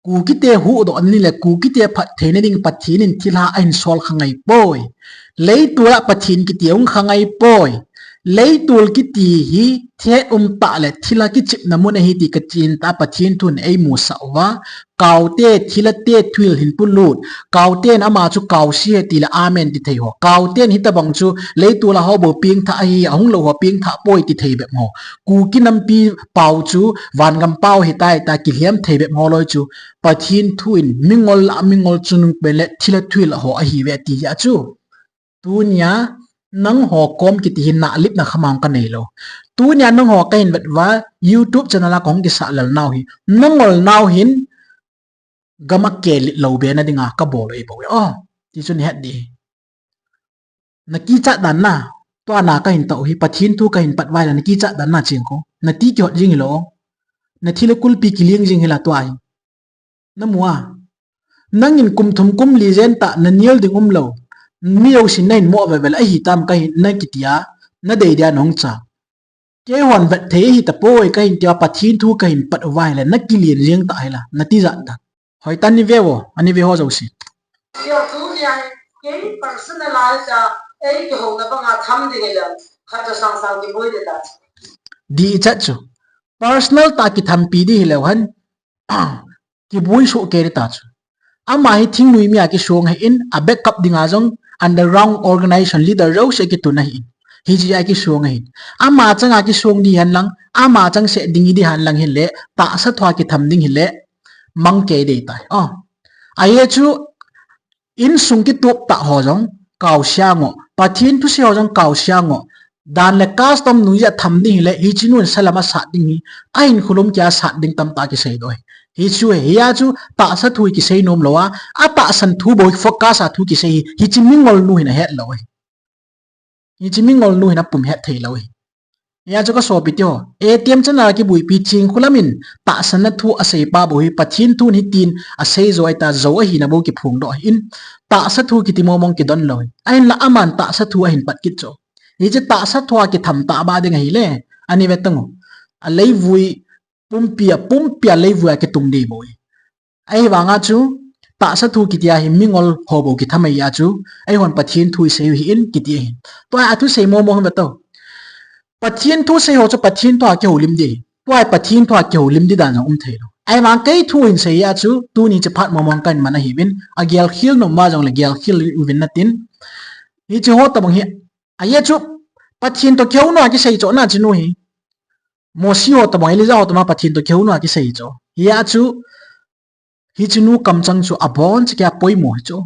Kukite huhdoh na ding le Kukite phattheina ding Pathen in thilha ahin sol kha ngai poi. Leiset a Pathen kiti hung kha ngai poi. Leitol kiti hi thet um tah le thilha kichepna mun ahi ti kachentah a Pathen thun eimusah uva, kaote, thilhate, thuhil hin polut, kaoten ama chu kaose ahi tile amen ti thei ho, kaoten hitobang chu leitol a houbou pengthah ahi, ahung lou ho pengthah poi ti thei bep ho, Kuki nampi pao chu vangam pao ahitai tia kilhem thei bep ho loi chu Pathen thu in mingol a mingol chungnung pen le thilha thuhil ho ahiuve ti ahi chu. Tunia nangho kom kiti hi nahlipna khamang kanei lou. Tunia nangho kahin vet uva, YouTube channel a kahung kisah lel nau hi, nangol nau hin gam a kelet lou be na dinga kabol u ahibouve. O, ti chu nahet ding. Nakichat dan na, tua na kahin tao hi, Pathen thu kahin pat uva ahile nakichat dan na chengkho. Nati kihot jing hilou. Nathi le kulpi kiling jing hila tua hi. Namu a. Nangin kum thum kum li jen tah nanel ding umlou. Mi jousen nahin mo velvel ahitam kahin, nakitia, nadei dia nahung cha. Keihon vet thei ahitapoi kahin tia Pathen thu kahin pat uva ahile, nakilen jeng tah hila, natijat dan. Hoitah in nave uvo, ani ve ho jouse. Tia tunia hi, kei personalize a, ei kihouna banga tham ding hile, khat chu sangsang kiboi ding ta. Dih chat chu. Personal tah a kithampi ding hileu hen, kiboi soh kei ding ta chu. Ama hi thingnoi mi a kisong ahin, a backup dinga jong underground organization leader jouse kitun ahin. Hiche a kisong ahin. Ama changa kisong ding hen lang, ama chang seh ding ding hen lang hile, tahsa thua kitham ding hile, mang kei ding tai. O. Ahi chu, insung kitup tah ho jong kaose angoh, Pathen thusei ho jong kaose angoh, dan le custom noiya tham ding hile, hiche nun salam asat ding hi, ahinkho lom kia sat ding tamtah kisei doh ahi. Hichu ahi, hia chu tahsa thu kisei nom lou a, atahsan thu bou focus a thu kisei hi, hiche mingol nu hin ahet lou ahi. Hiche mingol nu hin apum het thei lou ahi. Hia chu kasopi teho, A T M channel a kibuipi Chingkholam in tahsanna thu asei pa bou hi, Pathen thun hitin asei jo ahi tia jo ahina bou kiphong doh ahin, tahsa thu kiti momong kidon lou ahi. Ahinla aman tahsa thu ahin pat kit chu. Hiche tahsa thua kitham tah ba ding ahile, ani ve tang u. Aleivui pumpi a, pumpi a leivui a kitung ding bou ahi. Ahivanga chu, tahsa thu kitia hi mingol ho bou kitham ahi a chu, eihon Pathen thu isei u ahin kiti ahin. Tua a thusei momong hi ve tao. Pathen thusei ho chu Pathen thua kihoulim ding ahi. Tua hi Pathen thua kihoulim ding dan jong um thei lou. Ahivang kei thu hin sei a chu, tuni chephat momong kahin man ahiuvin, agel khel nom uva jongle gel khel uvin natin. Hiche ho tobang hi, ahi chu, Pathen toh kihouna kisei chu na chinu hi. Mosi ho tobang, Elijah ho tobang Pathen toh kihouna kisei chu. Hia chu, hichenu kamchang chu abon cheh kia poimo hi chu.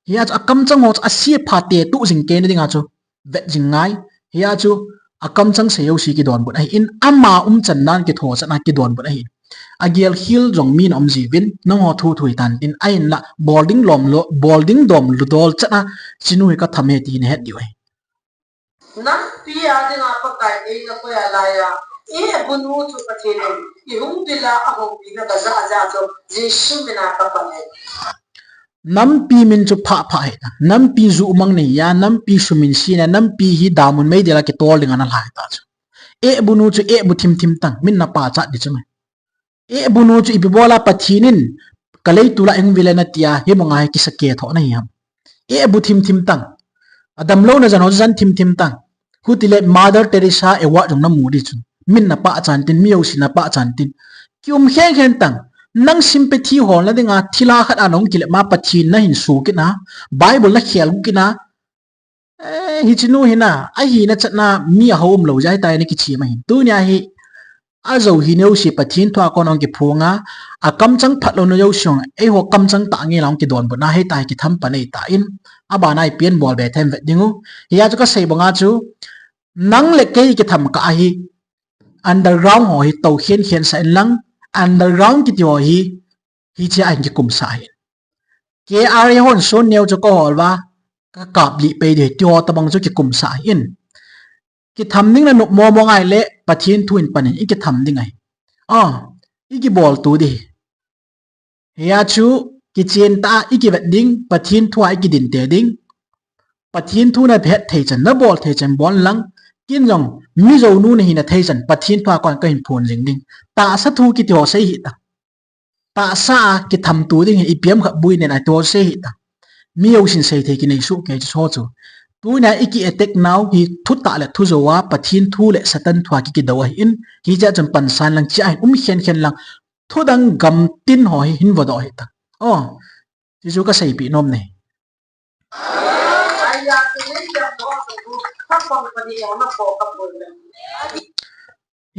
Hia chu akamchang ho chu ase pha te tu jing kei na dinga chu vet jing ngai. Hia chu akamchang sei jouse kidonbut ahin, ama umchan nan kitho chan a kidonbut ahin. Agel khel jong min aum jiuvin, nangho thu thu hitan tin, ahinla bol ding lom lou, bol ding dom lou dol chan a, chinu hi katham e ti nahet diu ahi. Nampi a dinga Pakai eina koi a laiya, Ehbu nu chu Pathen in ihung vil a, ahoupi na kaja ja chu Jesu min a kapan e. Nampi min chu phah phah hih tan. Nampi ju mang nei a, nampi sumin sin a, nampi hi damun meidil a kitol ding ana lhai ta chu. Ehbu nu chu ehbu thim thim tan, min na pachat ding chu mai. Ehbu nu chu ipi bol a Pathen in ka leitol a eihung vil e natia, hibanga hi kisa keh thoh nahi ham. Ehbu thim thim tan. Adamlouna jan ho chu jan thim thim tan. Hutile Mother Teresa award jong namu ding chu. Min na pachat tin, mi jousen na pachat tin. Kium khen khen tan. Nang sympathy holna dinga thilha khat a nahung kilep ma Pathen nahin suh kit na. Bible nakhel kit na. Eh, hichenu hi na, ahina chan a mi ahou umlou jeh a hitia hi na kichim ahin. Tunia hi, ajou hi neo si Pathen thua kon ahung kiphong a, akamchang phatlouna jouse jong, eiho kamchang tah ngei la ahung kidonbut na, hitia hi kitham pan ahitan, abana ipi abol be them vet ding u. Hia chu kasei banga chu, nang le kei kitham kah ahi, underground ho hi tou khen khen sah in lang, underground kiti ho hi, hiche a hin kikum sah ahi. K R A hon son neo chu kahol uva, kakap lih pei ding, ti ho tobang chu kikum sah ahin. Kitham ding nanop momong ahile, Pathen thu in pan in, ikitham ding ahi. Ah, ikibol tu ding. Hia chu, kichen tah a, ikivet ding, Pathen thu a ikidin tei ding. Pathen thu nahet thei chan, nabol thei chan bol in lang, ken jong, mi jou nu nahina thei chan, Pathen thua kon kahin phon jing ding. Tahsa thu kiti ho sei hih tan. Tahsa a kitham tu ding hi ipi ham khat bui nen a ti ho sei hih tan. Mi jousen seithei kinei soh kei chu so chu. Tunia iki attack nau hi thutah le thujou a, Pathen thu le Satan thu a kikidou ahin, hiche a chun pansan lang chia hin um khenkhen lang, thudang gamtin ho hi hin vodoh hita. O, hichu kaseipeh nom ahi.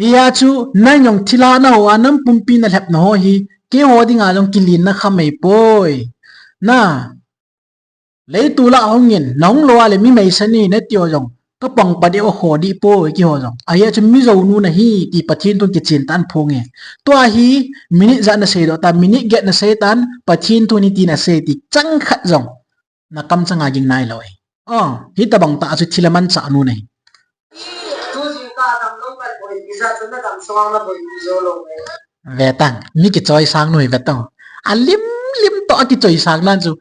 Hia chu, nang jong thilha naho a, nang pumpi nalhepna ho hi, keiho dinga jong kilenna khamei poi. Na, leitol a hungin, nahung lou a le mi meisa nahi nati ho jong, kapang padeh u kho dih poi keiho jong. Ahia chu mi jounu nahi ti Pathen thun kichen tah in phong e. Tua hi, minute ijat naseidoh ta, minute get nasei tan, Pathen thun hiti nasei ti, chang khat jong. Nakamchang a ging nailou e. O, hitobang tah a chu thil amanchah nu nahi. Vetang, mi kichoisang nu hi vetang. Alim lim toh akichoisang nan chu.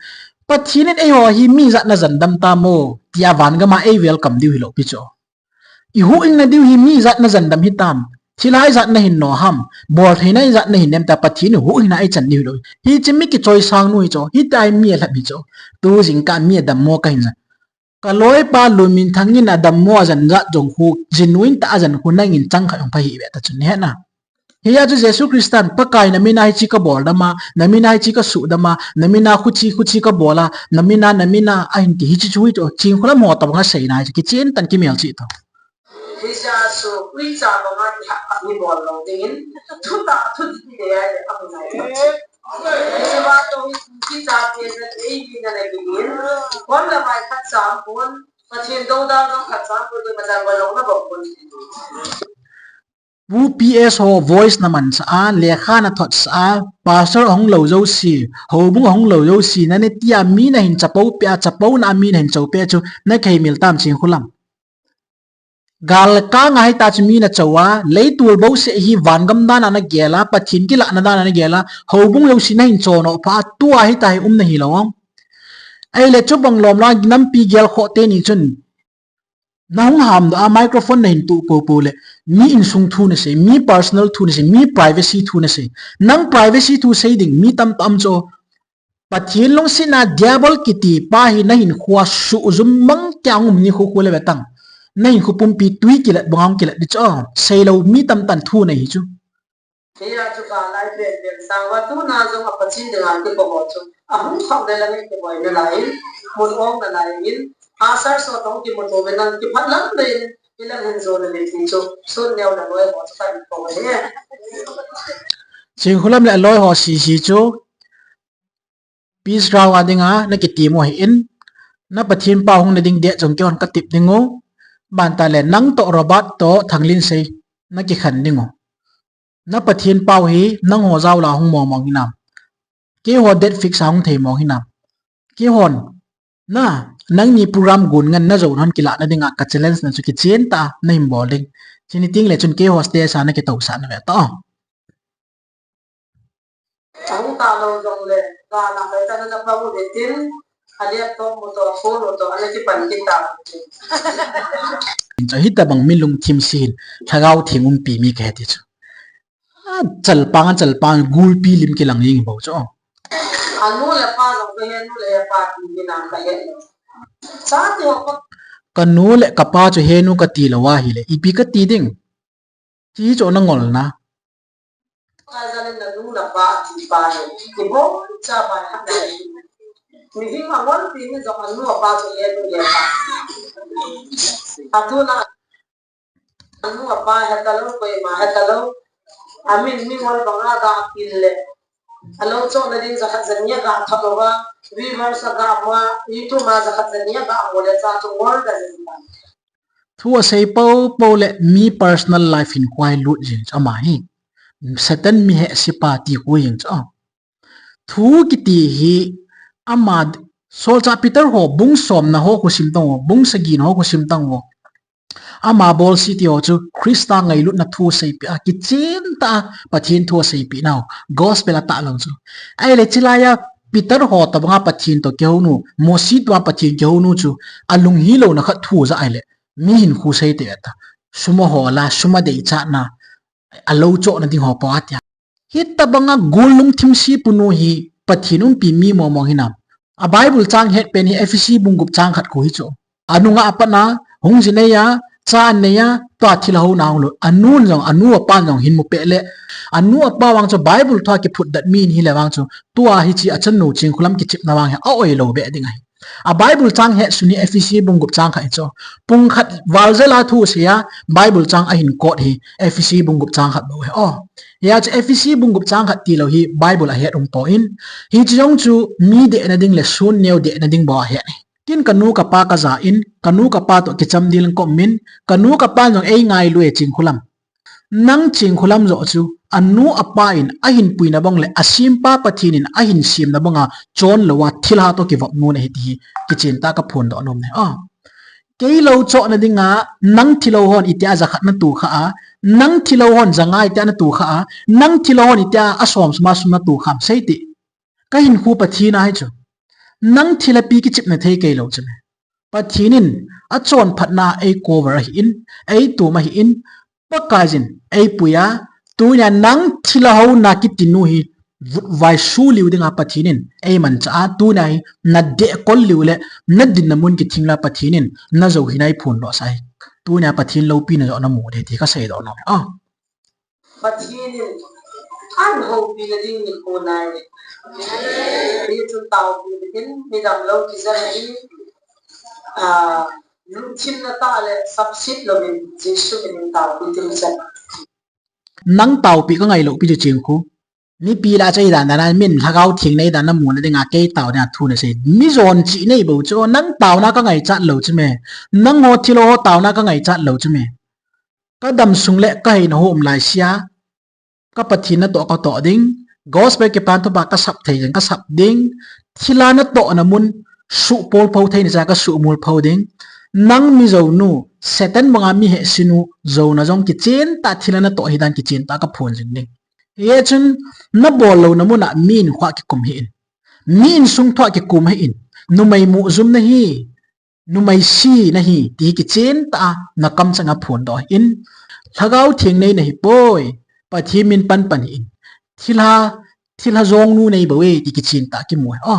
Pathen in eiho hi mi ijat najan dam tam o, tia van gam a ei welcome diu hilou pi chu. Ihuhhingna diu hi mi ijat najan dam hitam. Thilha ijat nahin no ham. Boltheina ijat nahin nem ta, Pathen in huhhingna eichan diu hilou. Hiche mi kichoisang nu hi chu. Hitia hi mi alhep hi chu. Tu jingkah mi adammo kahin jan. Kaloipa Lunminthang in adammo ajan jat jong khu, genuine tah a ajan khu nangin chang khat hung pha hih ve ta chu nahet na. Hia chu Jesu Christan, Pakai namin a hiche kabol dam a, namin a hiche kasuh dam a, namin a khuche, khuche kabol a, namin a, namin a, ahin ti hiche chu hi chu, Chinkholam ho tobang a seina hi chu, kichen tah in kimelchih tao. Hiche a chu, uicha banga kihah khat ni bol lou dingin, thutah, thudih le ai le, amu nai. Hiche a chu, kicha te na, ei ni na na dingin, kon la mai khat cham kon, Pathen dou dal dou khat cham kon, dei ma cham kon lou na bol kon. Pu P S ho voice namanchah a, lekha nathotsah a, pastor ahung lou jouse, houbung ahung lou jouse, nane tia mi nahin chapo peh a, chapouna a mi nahin cho peh chu, nakihei mil tam Chinkholam. Galkang a hita chu mi nacho a, leitol bouseh hi vangam dan a nagel a, Pathen kilahna dan a nagel a, houbung jouse nahin chonoh pha a, tua hita hi um nahi lou. Ahile chubang lom la nampi gelkhoh teni chun, nahung hamdoh a microphone nahin tuh poupou le, mi insung thu nasei, mi personal thu nasei, mi privacy thu nasei. Nang privacy thu sei ding mi tamtah um chu. Pathen lungsetna diabol kitipa hi nahinkhoa suhjum mang kei a hung um nikho khu le vetang. Nahinkho pumpi tui kilat banga hung kilat ding chu. Seilou mi tamtah in thu nei hi chu. Hia chu kalai pen pen sang uva tuna jong a Pathen dinga kikou ho chu. Ahung khah le lang in kiboi nalai in, mun ong nalai in, a sar so tong kimuto ve nang kiphat lam ve in, ilang hin jo nalai ti chu, sun neo na loi ho chu kakou ve. Chinkholam le aloi ho sese chu, peace ground a dinga nakitem u ahin, na Pathen pau hung nading date jong keihon katep ding u, banta le nang toh Robert toh Thanglinsei nakikhen ding u. Na Pathen pau hi nangho jao la hung mong mong hinam. Keiho date fix a hung thei mong hinam. Keihon, na, nangni program gon ngen na jou hon kilahna dinga ka challenge na chu kichen tah a nahin bol ding. Chuni teng le chun keiho stage a nakitousah na ve tao. Ahung talou jong le, ga na hai ta na pa u le tin, a laptop mu to, phone mu to, ana kipan kit ta. Chu hitabang mi lungthim se hin, Lhagao Theng umpi mi kahi ti chu. A, chalpang, a chalpang, gulpi lim kilang jing bou chu. Anu le pa jong kahe, nu le pa ti mi nang kahe. Sa ti ho pa. Kanu le kapa chu henu kati lou ahile, ipi kati ding. Ti chu nangol na. Ka jal in nanu napa ti pa hi. Ibon cha pa ha. Mihem angolpi ni jong anu apa chu henu hepa. Atuna anu apa hetalou, koima hetalou. Amin mingol banga ga pil le. Alou chohna ding jakhat jani a ga thot uva. Viewers a ga ma, YouTube a jakhat jani a ga mo le cha chu ngol da jin ta. Thu asei poupou le mi personal life hin koi lut jing chu ama hi. Satan mi hehse pa ti khu jing chu. Thu kiti hi ama solchah Peter ho bung somna ho khu sim tang u, bung sagi na ho khu sim tang u. Ama bolse ti ho chu Christa ngailutna thu seipeh a, kichen tah a Pathen thu seipeh nau, gospel a tah lou chu. Ahile chulai a Peter ho tobanga Pathen toh kihounu, Mosi tobanga Pathen kihounu chu alung hilouna khat thu ja ahile, mi hinkho sei te ta. Sum ahol a, sum adeichat na, alou chohna ding ho pa tia. Hitabanga gul lungthim se punu hi Pathen umpi mi mong mong hinam. A Bible chang het pen hi Ephesi bung gup chang khat khu hi chu. Anunga apat na, hung ji nei a, cha anei a, tua thilha houna hung lut. Anun jong, anu apan jong hin mu peh le. Anu apa vang chu Bible thua kiphut dat mi ahi le vang chu. Tua hiche achanu Chingkholam kichepna vang hi a-oi lou beh ding ahi. A Bible chang het sun hi Ephesi bung gup chang khat hi chu. Pung khat val jel a thu asei a, Bible chang ahin quote hi Ephesi bung gup chang khat bou ahi. O, hia chu Ephesi bung gup chang khat tilou hi Bible a het um poi. Hiche jong chu mi dehna ding le sun neo dehna ding bou a het ahi. Ken kanu kapa kaja in, kanu kapa toh kichamdel in ka um in, kanu kapan jong ei ngailu e Chingkholam. Nang Chingkholam joh chu, anu apa in ahin puina bang le, asempa Pathen in ahin semna banga chon lou a thilha toh kivop nu nahi ti hi kichen tah a kaphondoh nom e. A. Kei lou chohna dinga, nang thilha hon itia jakhat natoh kha a, nang thilha hon janga itia natoh kha a, nang thilha hon itia asom sum a sum natoh kha am sei ti. Kahinkho Pathen ahi chu. Nang thilha pi kichepna thei kei lou chu me. Pathen in achonphatna ei cover ahin, ei tum ahin, Pakaiyin ei pui a, tunia nang thilha houna kiti nu hi vutvai su liu dinga Pathen in ei manchah a, tunia hi nadeh kol liu le, nadinna mun kithing la Pathen in najou hi nai phondoh sah hi. Tunia Pathen loupina joh namu ding ti kaseidoh nom e. A. Pathen in an houpina ding nikho nai. Hichun taopi dingin midam lou kijana hi, ah, lungthim na tah le sapset louvin Jesu minin taopi ding chan. Nang taopi ka ngailou pi chu Chingkho. Mipi lah a chu ahi dan dan a min Lhagao Theng nei dan namu na dinga kei tao dinga thu nasei. Mi jon chih nei bou chu, nang taona ka ngaichat lou chu me. Nangho thilha ho taona ka ngaichat lou chu me. Kadam sung le kaheina ho um lai sia, ka Pathen natoh katoh ding, gospel kipan thupha kasap thei jeng kasap ding, thilha natohna mun suhpol pho theina cha kasuhmol pho ding. Nang mi jou nu, Satan banga mi hehse nu, jouna jong kichen tah thilha natoh hi dan kichen tah kaphon jing ding. Hichun nabol louna mun a mi in khoa kikum hih in. Mi insung thua kikum hih in. Numei muh jum nahi. Numei si nahi, ti kichen tah a, nakam chang a phondoh hih in, Lhagao Theng nei nahi poi, Pathen min panpan hih in, thilha, thilha jong nu nei bou e, ti kichen tah a kimu e. O,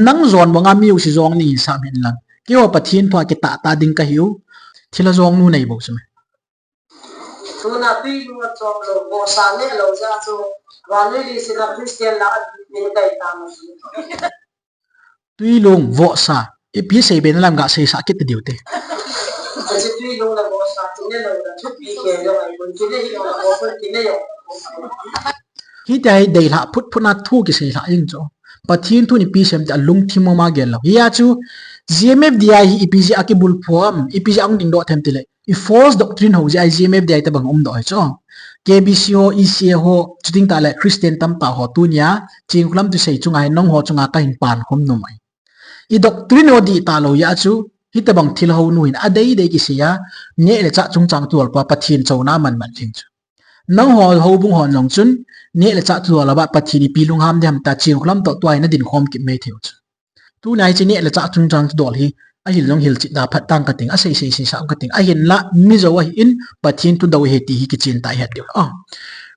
nang jon banga mi jouse jong nei hin sam hih in lang, keiho Pathen thua kitah tah ding kahiu, thilha jong nu nei bou chu me. Tuna tui lung a chom lou, vohsa neh lou jeh a chu, vannoilhah sina Christian lah a min kai ta ma. Tui lung, vohsa, ipi seibe na lam ga seisah kit diu te. Hiche tui lung le vohsa chu neh lou le, thupi kei lou ai, kun chu neh hi lou, kun chu neh lou. Hitia hi deilhah phutphut na thu kiseilhah jing chu. Pathen thu in ipi asei em ti alungthim mama gel lou. Hia chu G M F D I hi ipi jeh a kibulphu ham, ipi jeh a hung dingdoh them tile. I false doctrine ho jeh a G M F D I tabang umdoh hi chu. K B C ho, E C A ho, chuting tah le Christian tamtah ho tunia, Chingkholam thusei chunga hi nangho chunga kahin pankhom nom ahi. I doctrine ho dih talou jeh a chu, hitabang thilha hounu hin adeidei kisei a, neh le chah chungchang thudol pua Pathen chouna manman jing chu. Nangho houbung hon jong chun, neh le chah thudol a bah Pathen ipi lungham ding ham tia Chingkholam toh tua hi nadin khom kit mai thei u chu. Tunia hiche neh le chah chungchang thudol hi, ahil jong hilchet da phat tang kating, asei sei sei sa um kating, ahinla, mi jou ahin, Pathen thudol ahi ti hi kichen tah a ihet diu. A.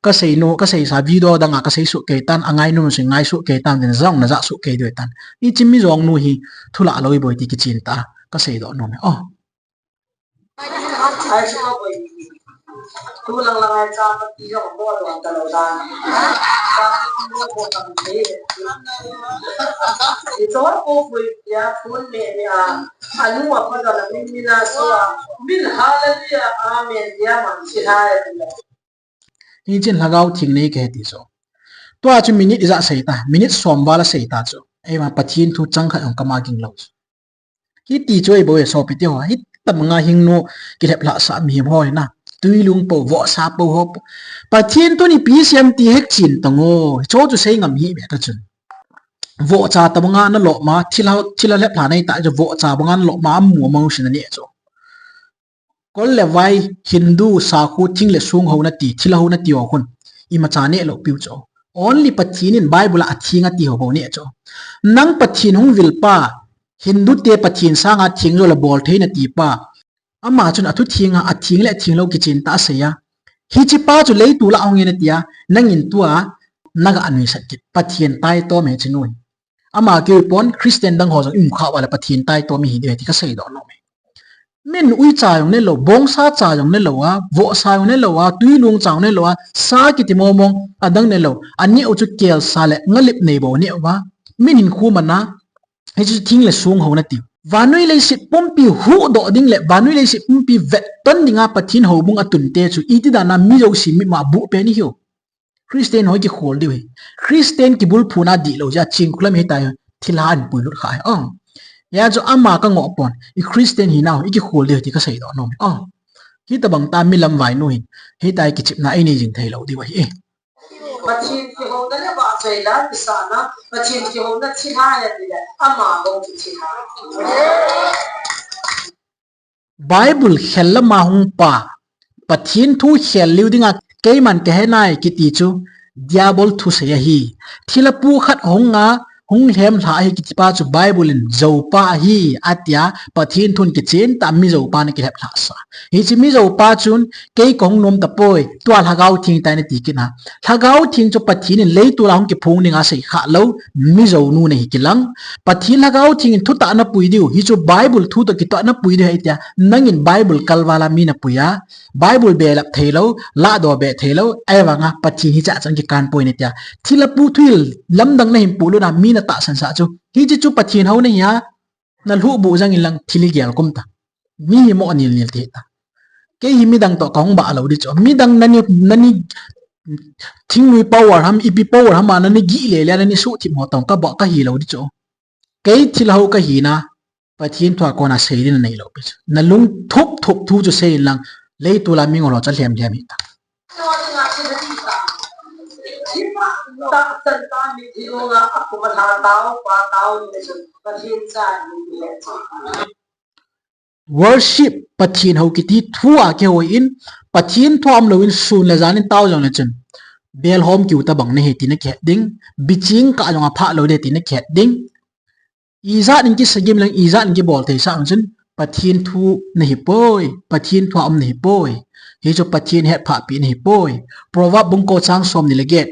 Kasei nu, kaseisa video dang a kasei soh kei tan, angainom sung ngai soh kei tan, tin jong naja soh kei diu tan. Hiche mi jong nu hi, thulah lou iboi ti kichen tah a, kaseidoh nom e. O. Ai, chu a boi. Tu lang lang ai cha ma ti jong ko don ta lou dan. Cha ti mo ko tam te. I chor ko boi ya phone me me a. Anu a pa da la min min a so a. Min hallelujah, amen ya man si ha ya. Hichun Lhagao Theng nei kahi ti chu. Tua chu minute ijat sei ta, minute som val a sei ta chu. Eima Pathen thu chang khat jong kama ging lou chu. Hiti chu eibou e sopi teho, hitabanga hingnu kilhep lhah sah mihem ho hi na. Tui lung pou, vohsa pou ho. Pathen thu in ipi asei em ti hek chen tang o. Hicho chu sei ngam hih beh ta chun. Vohcha tabanga nalom a, thilha, thilha lhep lha nei ta chu vohcha banga nalom a, amu amang sin aneh chu. Kol le vai, Hindu, sakho, thing le song ho nati, thilha ho nati ho khun. Imacha neh lou piu chu. Only Pathen in Bible a atheng ati ho bou neh chu. Nang Pathen hung vil pa, Hindu te Pathen sanga theng jo le bol thei nati pa. Ama chun athu theng a, atheng le atheng lou kichen tah a asei a. Hiche pa chu leiset a hung e nati a, nangin tua, naga nuisat kit. Pathen taitom e hiche nu hi. Ama kei pon Christian dang ho jong i mu kha uva le Pathen taitom ihi diu ahi ti ka seidoh nom e. Min uicha jong ne lou, bongsa cha jong ne lou a, vohsa jong ne lou a, tuilung cha jong ne lou a, sa kiti mong mong adang ne lou. Aneo chu kelsa le ngalip nei bou aneo a. Min hinkho man a, hichu thing le song hou nati. Vannoi leiset pumpi huhdoh ding le vannoi leiset pumpi vetton dinga Pathen houbung atun te chu iti dan a mi jouse mitmu a buh pen ihiu. Christian ho i kikhol diu ahi. Christian kibulphuna dihlou jeh a Chinkholam hi tai thilha in puilut kha ahi. Hia chu ama ka ngoh pon. I Christian hinau i kikhol diu ahi ti ka seidoh nom e. Hitabang ta mi lamvainu hin hitia kichepna ei nei jing theilou diu ahi. Pathen kihouna le vahchoi la kisahna, Pathen kihouna thilha ahi le ama bou chu thilha. Bible khel lama hung pa, Pathen thu khel leu dinga keiman kahe nai kiti chu Diabol thusei ahi. Thilha pu khat hung a, hung lhem lha ahi kiti pa chu Bible in joupa ahi, atia Pathen thun kichen tah a mi joupa ana kilhep lhah sa. Hiche mi joupa chun kei kahung nom tapoi, tua Lhagao Theng tai nati kit na. Lhagao Theng chu Pathen in leitol a hung kiphong dinga sei kha lou, mi jounu nahi kilang. Pathen Lhagao Theng in thutah napui diu, hichu Bible thu toh kitoh napui diu ahi tia, nangin Bible kalval a mi napui a, Bible belap theilou, lahdoh be theilou, ahivanga Pathen hichea chun kikan poi natia. Thilha pu thuhil lamdang nahin polut a mi natahsan sah chu. Hiche chu Pathen hou nahi a, nalhuh buh jang inlang thil hi gel kum ta. Mi hi mo nil nil ti ta. Kei hi midang toh kahung bah lou di chu. Midang nani, nani thingnoi power ham, ipi power ham a nani gih le le a nani suhthip ho toh kabah kahi lou di chu. Kei thilha ho kahina, Pathen thua kona sei ding nanei lou pi chu. Nalung thup thup thu chu sei inlang, leitol a mingol ho chu alhem lhem hita. Worship, Pathen hou kiti thu a kihou in, Pathen thua umlou in sun le jan in tao jong le chun, belhom kiu tabang nahi ti nakihet ding, biching kah jong aphah lou de ti nakihet ding. Ijat in kisagim leng, ijat in kibol thei sah chun, Pathen thu nahi poi, Pathen thua um nahi poi. Hichu Pathen hetphah pi nahi poi. Proverb bung ko chang somni le get.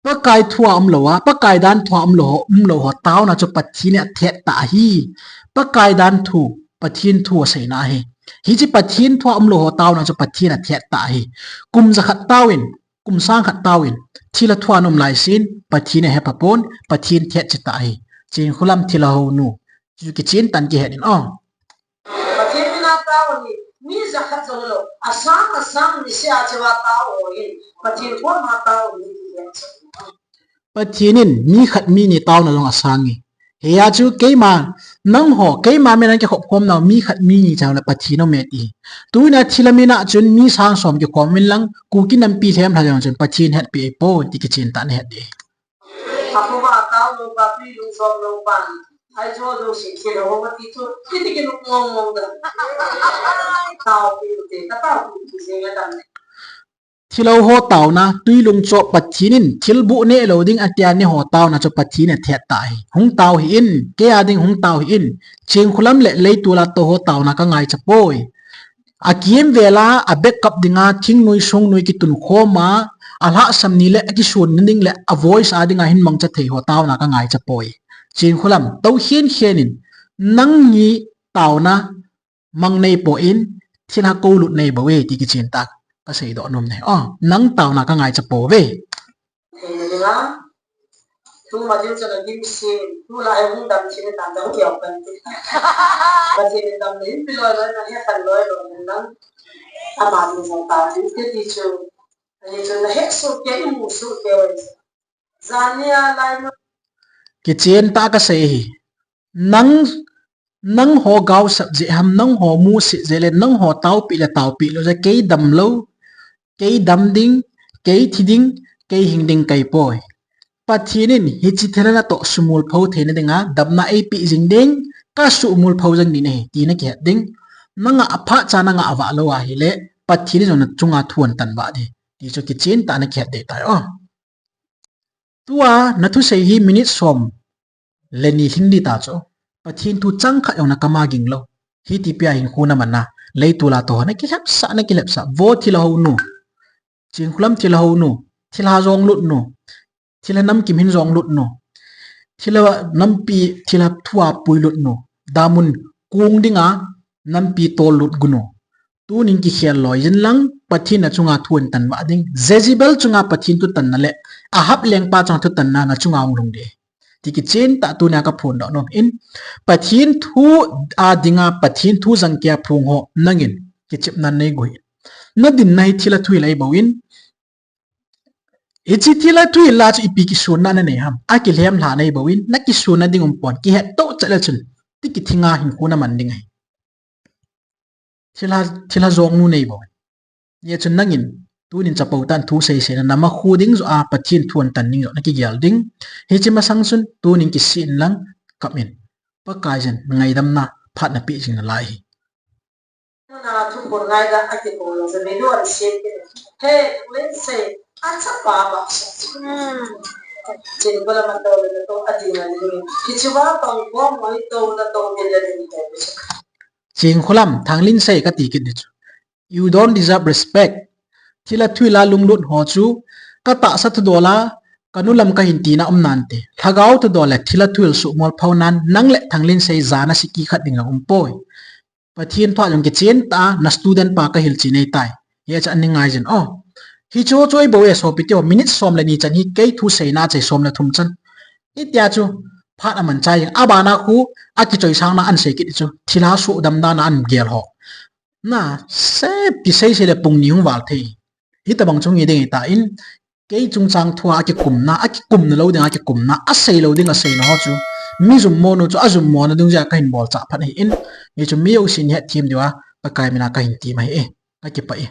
Pakai thua umlou a, Pakai dan thua umlou ho, umlou ho taona chu Pathen in athet tah ahi. Pakai dan thu, Pathen thu aseina ahi. Hiche Pathen thua umlou ho taona chu Pathen in athet tah ahi. Kum jakhat taovin, kum sang khat taovin, thilha thua um lai sin, Pathen in ahepha pon, Pathen thet chita ahi. Chinkholam thilha hounu, chu kichen tah in kihet in o. Pathen mina tao hi, mi jakhat jong lou, asang asang nisea cheva tao ho hin, Pathen thua ma tao hi ti hen chu. Pathen in mi khat mi ni taona jong asang e. Hia chu keima, nangho, keima mina kikhop khom nau mi khat mi ni chang le Pathen aume ti. Tuna thilha mina chun mi sang som kikhom in lang, Kuki nampi lhem lha jong chun Pathen hetpi ei poi ti kichen tah in het ding. Apu ba tao lou ba, tui lung som lou ba. Ai jo jo si si lou ba ti chu, ti ti ki lung mong mong da. Tao pi u te, ka tao pi u te, se nga dam ne. Thilha ho taona, tui lung chop Pathen in, thil buh neh lou ding atia neiho taona chu Pathen in athet tah ahi. Hung tao hih in, kei a ding hung tao hih in, Chinkholam le leitol a tou ho taona ka ngaicha poi. Akimvel a, a backup dinga, thingnoi songnoi kitun khom a, alhahsam ni le, akisonna ding le, a voice a dinga hin mangcha thei ho taona ka ngaicha poi. Chinkholam, tou khen khen in, nangni taona mang nei poi, thilha kou lut nei bou e, ti kichen tah, ka seidoh nom e. O, nang taona ka ngaicha pouve. Theina dinga, tuma ding chun agim sin, tulai hung dam chin tan dam kiau kan ti. Pathen in damna hin pe loi loi na, hekhan loi loi na lang. Ama ding jong ta ding te ti chu. Ani chu nahet soh kei, imu soh kei. Jania lai ma. Kichen tah ka sei hi. Nang, nangho gaosap jeh ham, nangho musit jeh le, nangho taopi le taopi lou jeh, kei damlou, kei dam ding, kei thi ding, kei hing ding kahi poi. Pathen in hiche thilha natoh sumil pho theina dinga, damna eipeh jing ding, ka sumil pho jing ding ahi, ti nakihet ding. Nangah aphat cha nangah avah lou ahile, Pathen in jong nachunga thu ahin tan vah ding. Ti chu kichen tah nakihet ding tai o. Tua nathusei hi minute som le ni lhing ding ta chu. Pathen thu chang khat jong nakam a ging lou. Hiti pia hinkho naman a, leitol a tou ho nakilhepsah, nakilhepsah. Vo thilha hounu. Chinkholam thilha hounu. Thilha jong lut nu. Thilha namkim hin jong lut nu. thilha nampi, thilha thua puilut nu, damun kung dinga nampi tollut gunu. Tunin kikhel loi jin lang, Pathen a chunga thu in tan vah ding. Jezebel chunga Pathen thu tanna le Ahab lengpa chunga thu tanna na chunga hung lhung ding. Ti kichen tah tunia kaphondoh nom in, Pathen thu a dinga Pathen thu jangkia phung ho nangin kichepna nei guhi. Nadinna hi thilha thuhil ahi bou in, hiche thilha thuhil a chu ipi kisonna nanei ham? Akilhem lha nei bou in, nakisonna ding um pon, kihet toh chat le chun, ti kithinga hinkho naman ding ahi. Thilha, thilha jong nu nei bou in. Hijeh chun nangin, tunin chapo tah in thu seisei na, namakhu ding joh a, Pathen thu an tan ding joh nakigel ding. Hiche masang chun, tunin kisih in lang, kap in. Pakaiyin ngaidamna phat napeh jing nalai hi. Na thu phon ngai da a kikong lo, za menu an siam kit. He, Lin Sei, a chapa ba sa. Hmm. Chin ko la ma to le to a ding a ding. Kichuwa tong ko mo to na to le le ding to. Chingkholam, Thang Lin Sei kati kit ding chu. You don't deserve respect. Thilha thuhil a lunglut ho chu, katahsa thudol a, kanu lam kahin tina um nante. Lhagao thudol le thilha thuhil suhmol phou nan, nang le Thang Lin Sei jana siki khat ding a um poi. Pathen thu a jong kichen tah a, na student pa kahil chi nei tai. Hiche a ning ngai jin. Oh. Hichu chu ahi bou e sopi teho, minute som le ni chan hi kei thu seina chai som le thum chan. Hitia chu phat aman chai jing. Abana khu akichoisang na an sei kit chu. Thilha sudam dan a an gel ho. Na, sep kisei sei le pung ni hung val thei. Hitabang chu ngi ding ahi tan, kei chungchang thua akikumna, akikumna lou ding akikumna, asei lou ding aseina ho chu. Mi jummo nu chu ajummo na ding jeh a kahin bolchah phat ahi in. Hichu mi jousen hethem diu a, Pakai mina kahin ti mai e. Kakipah e.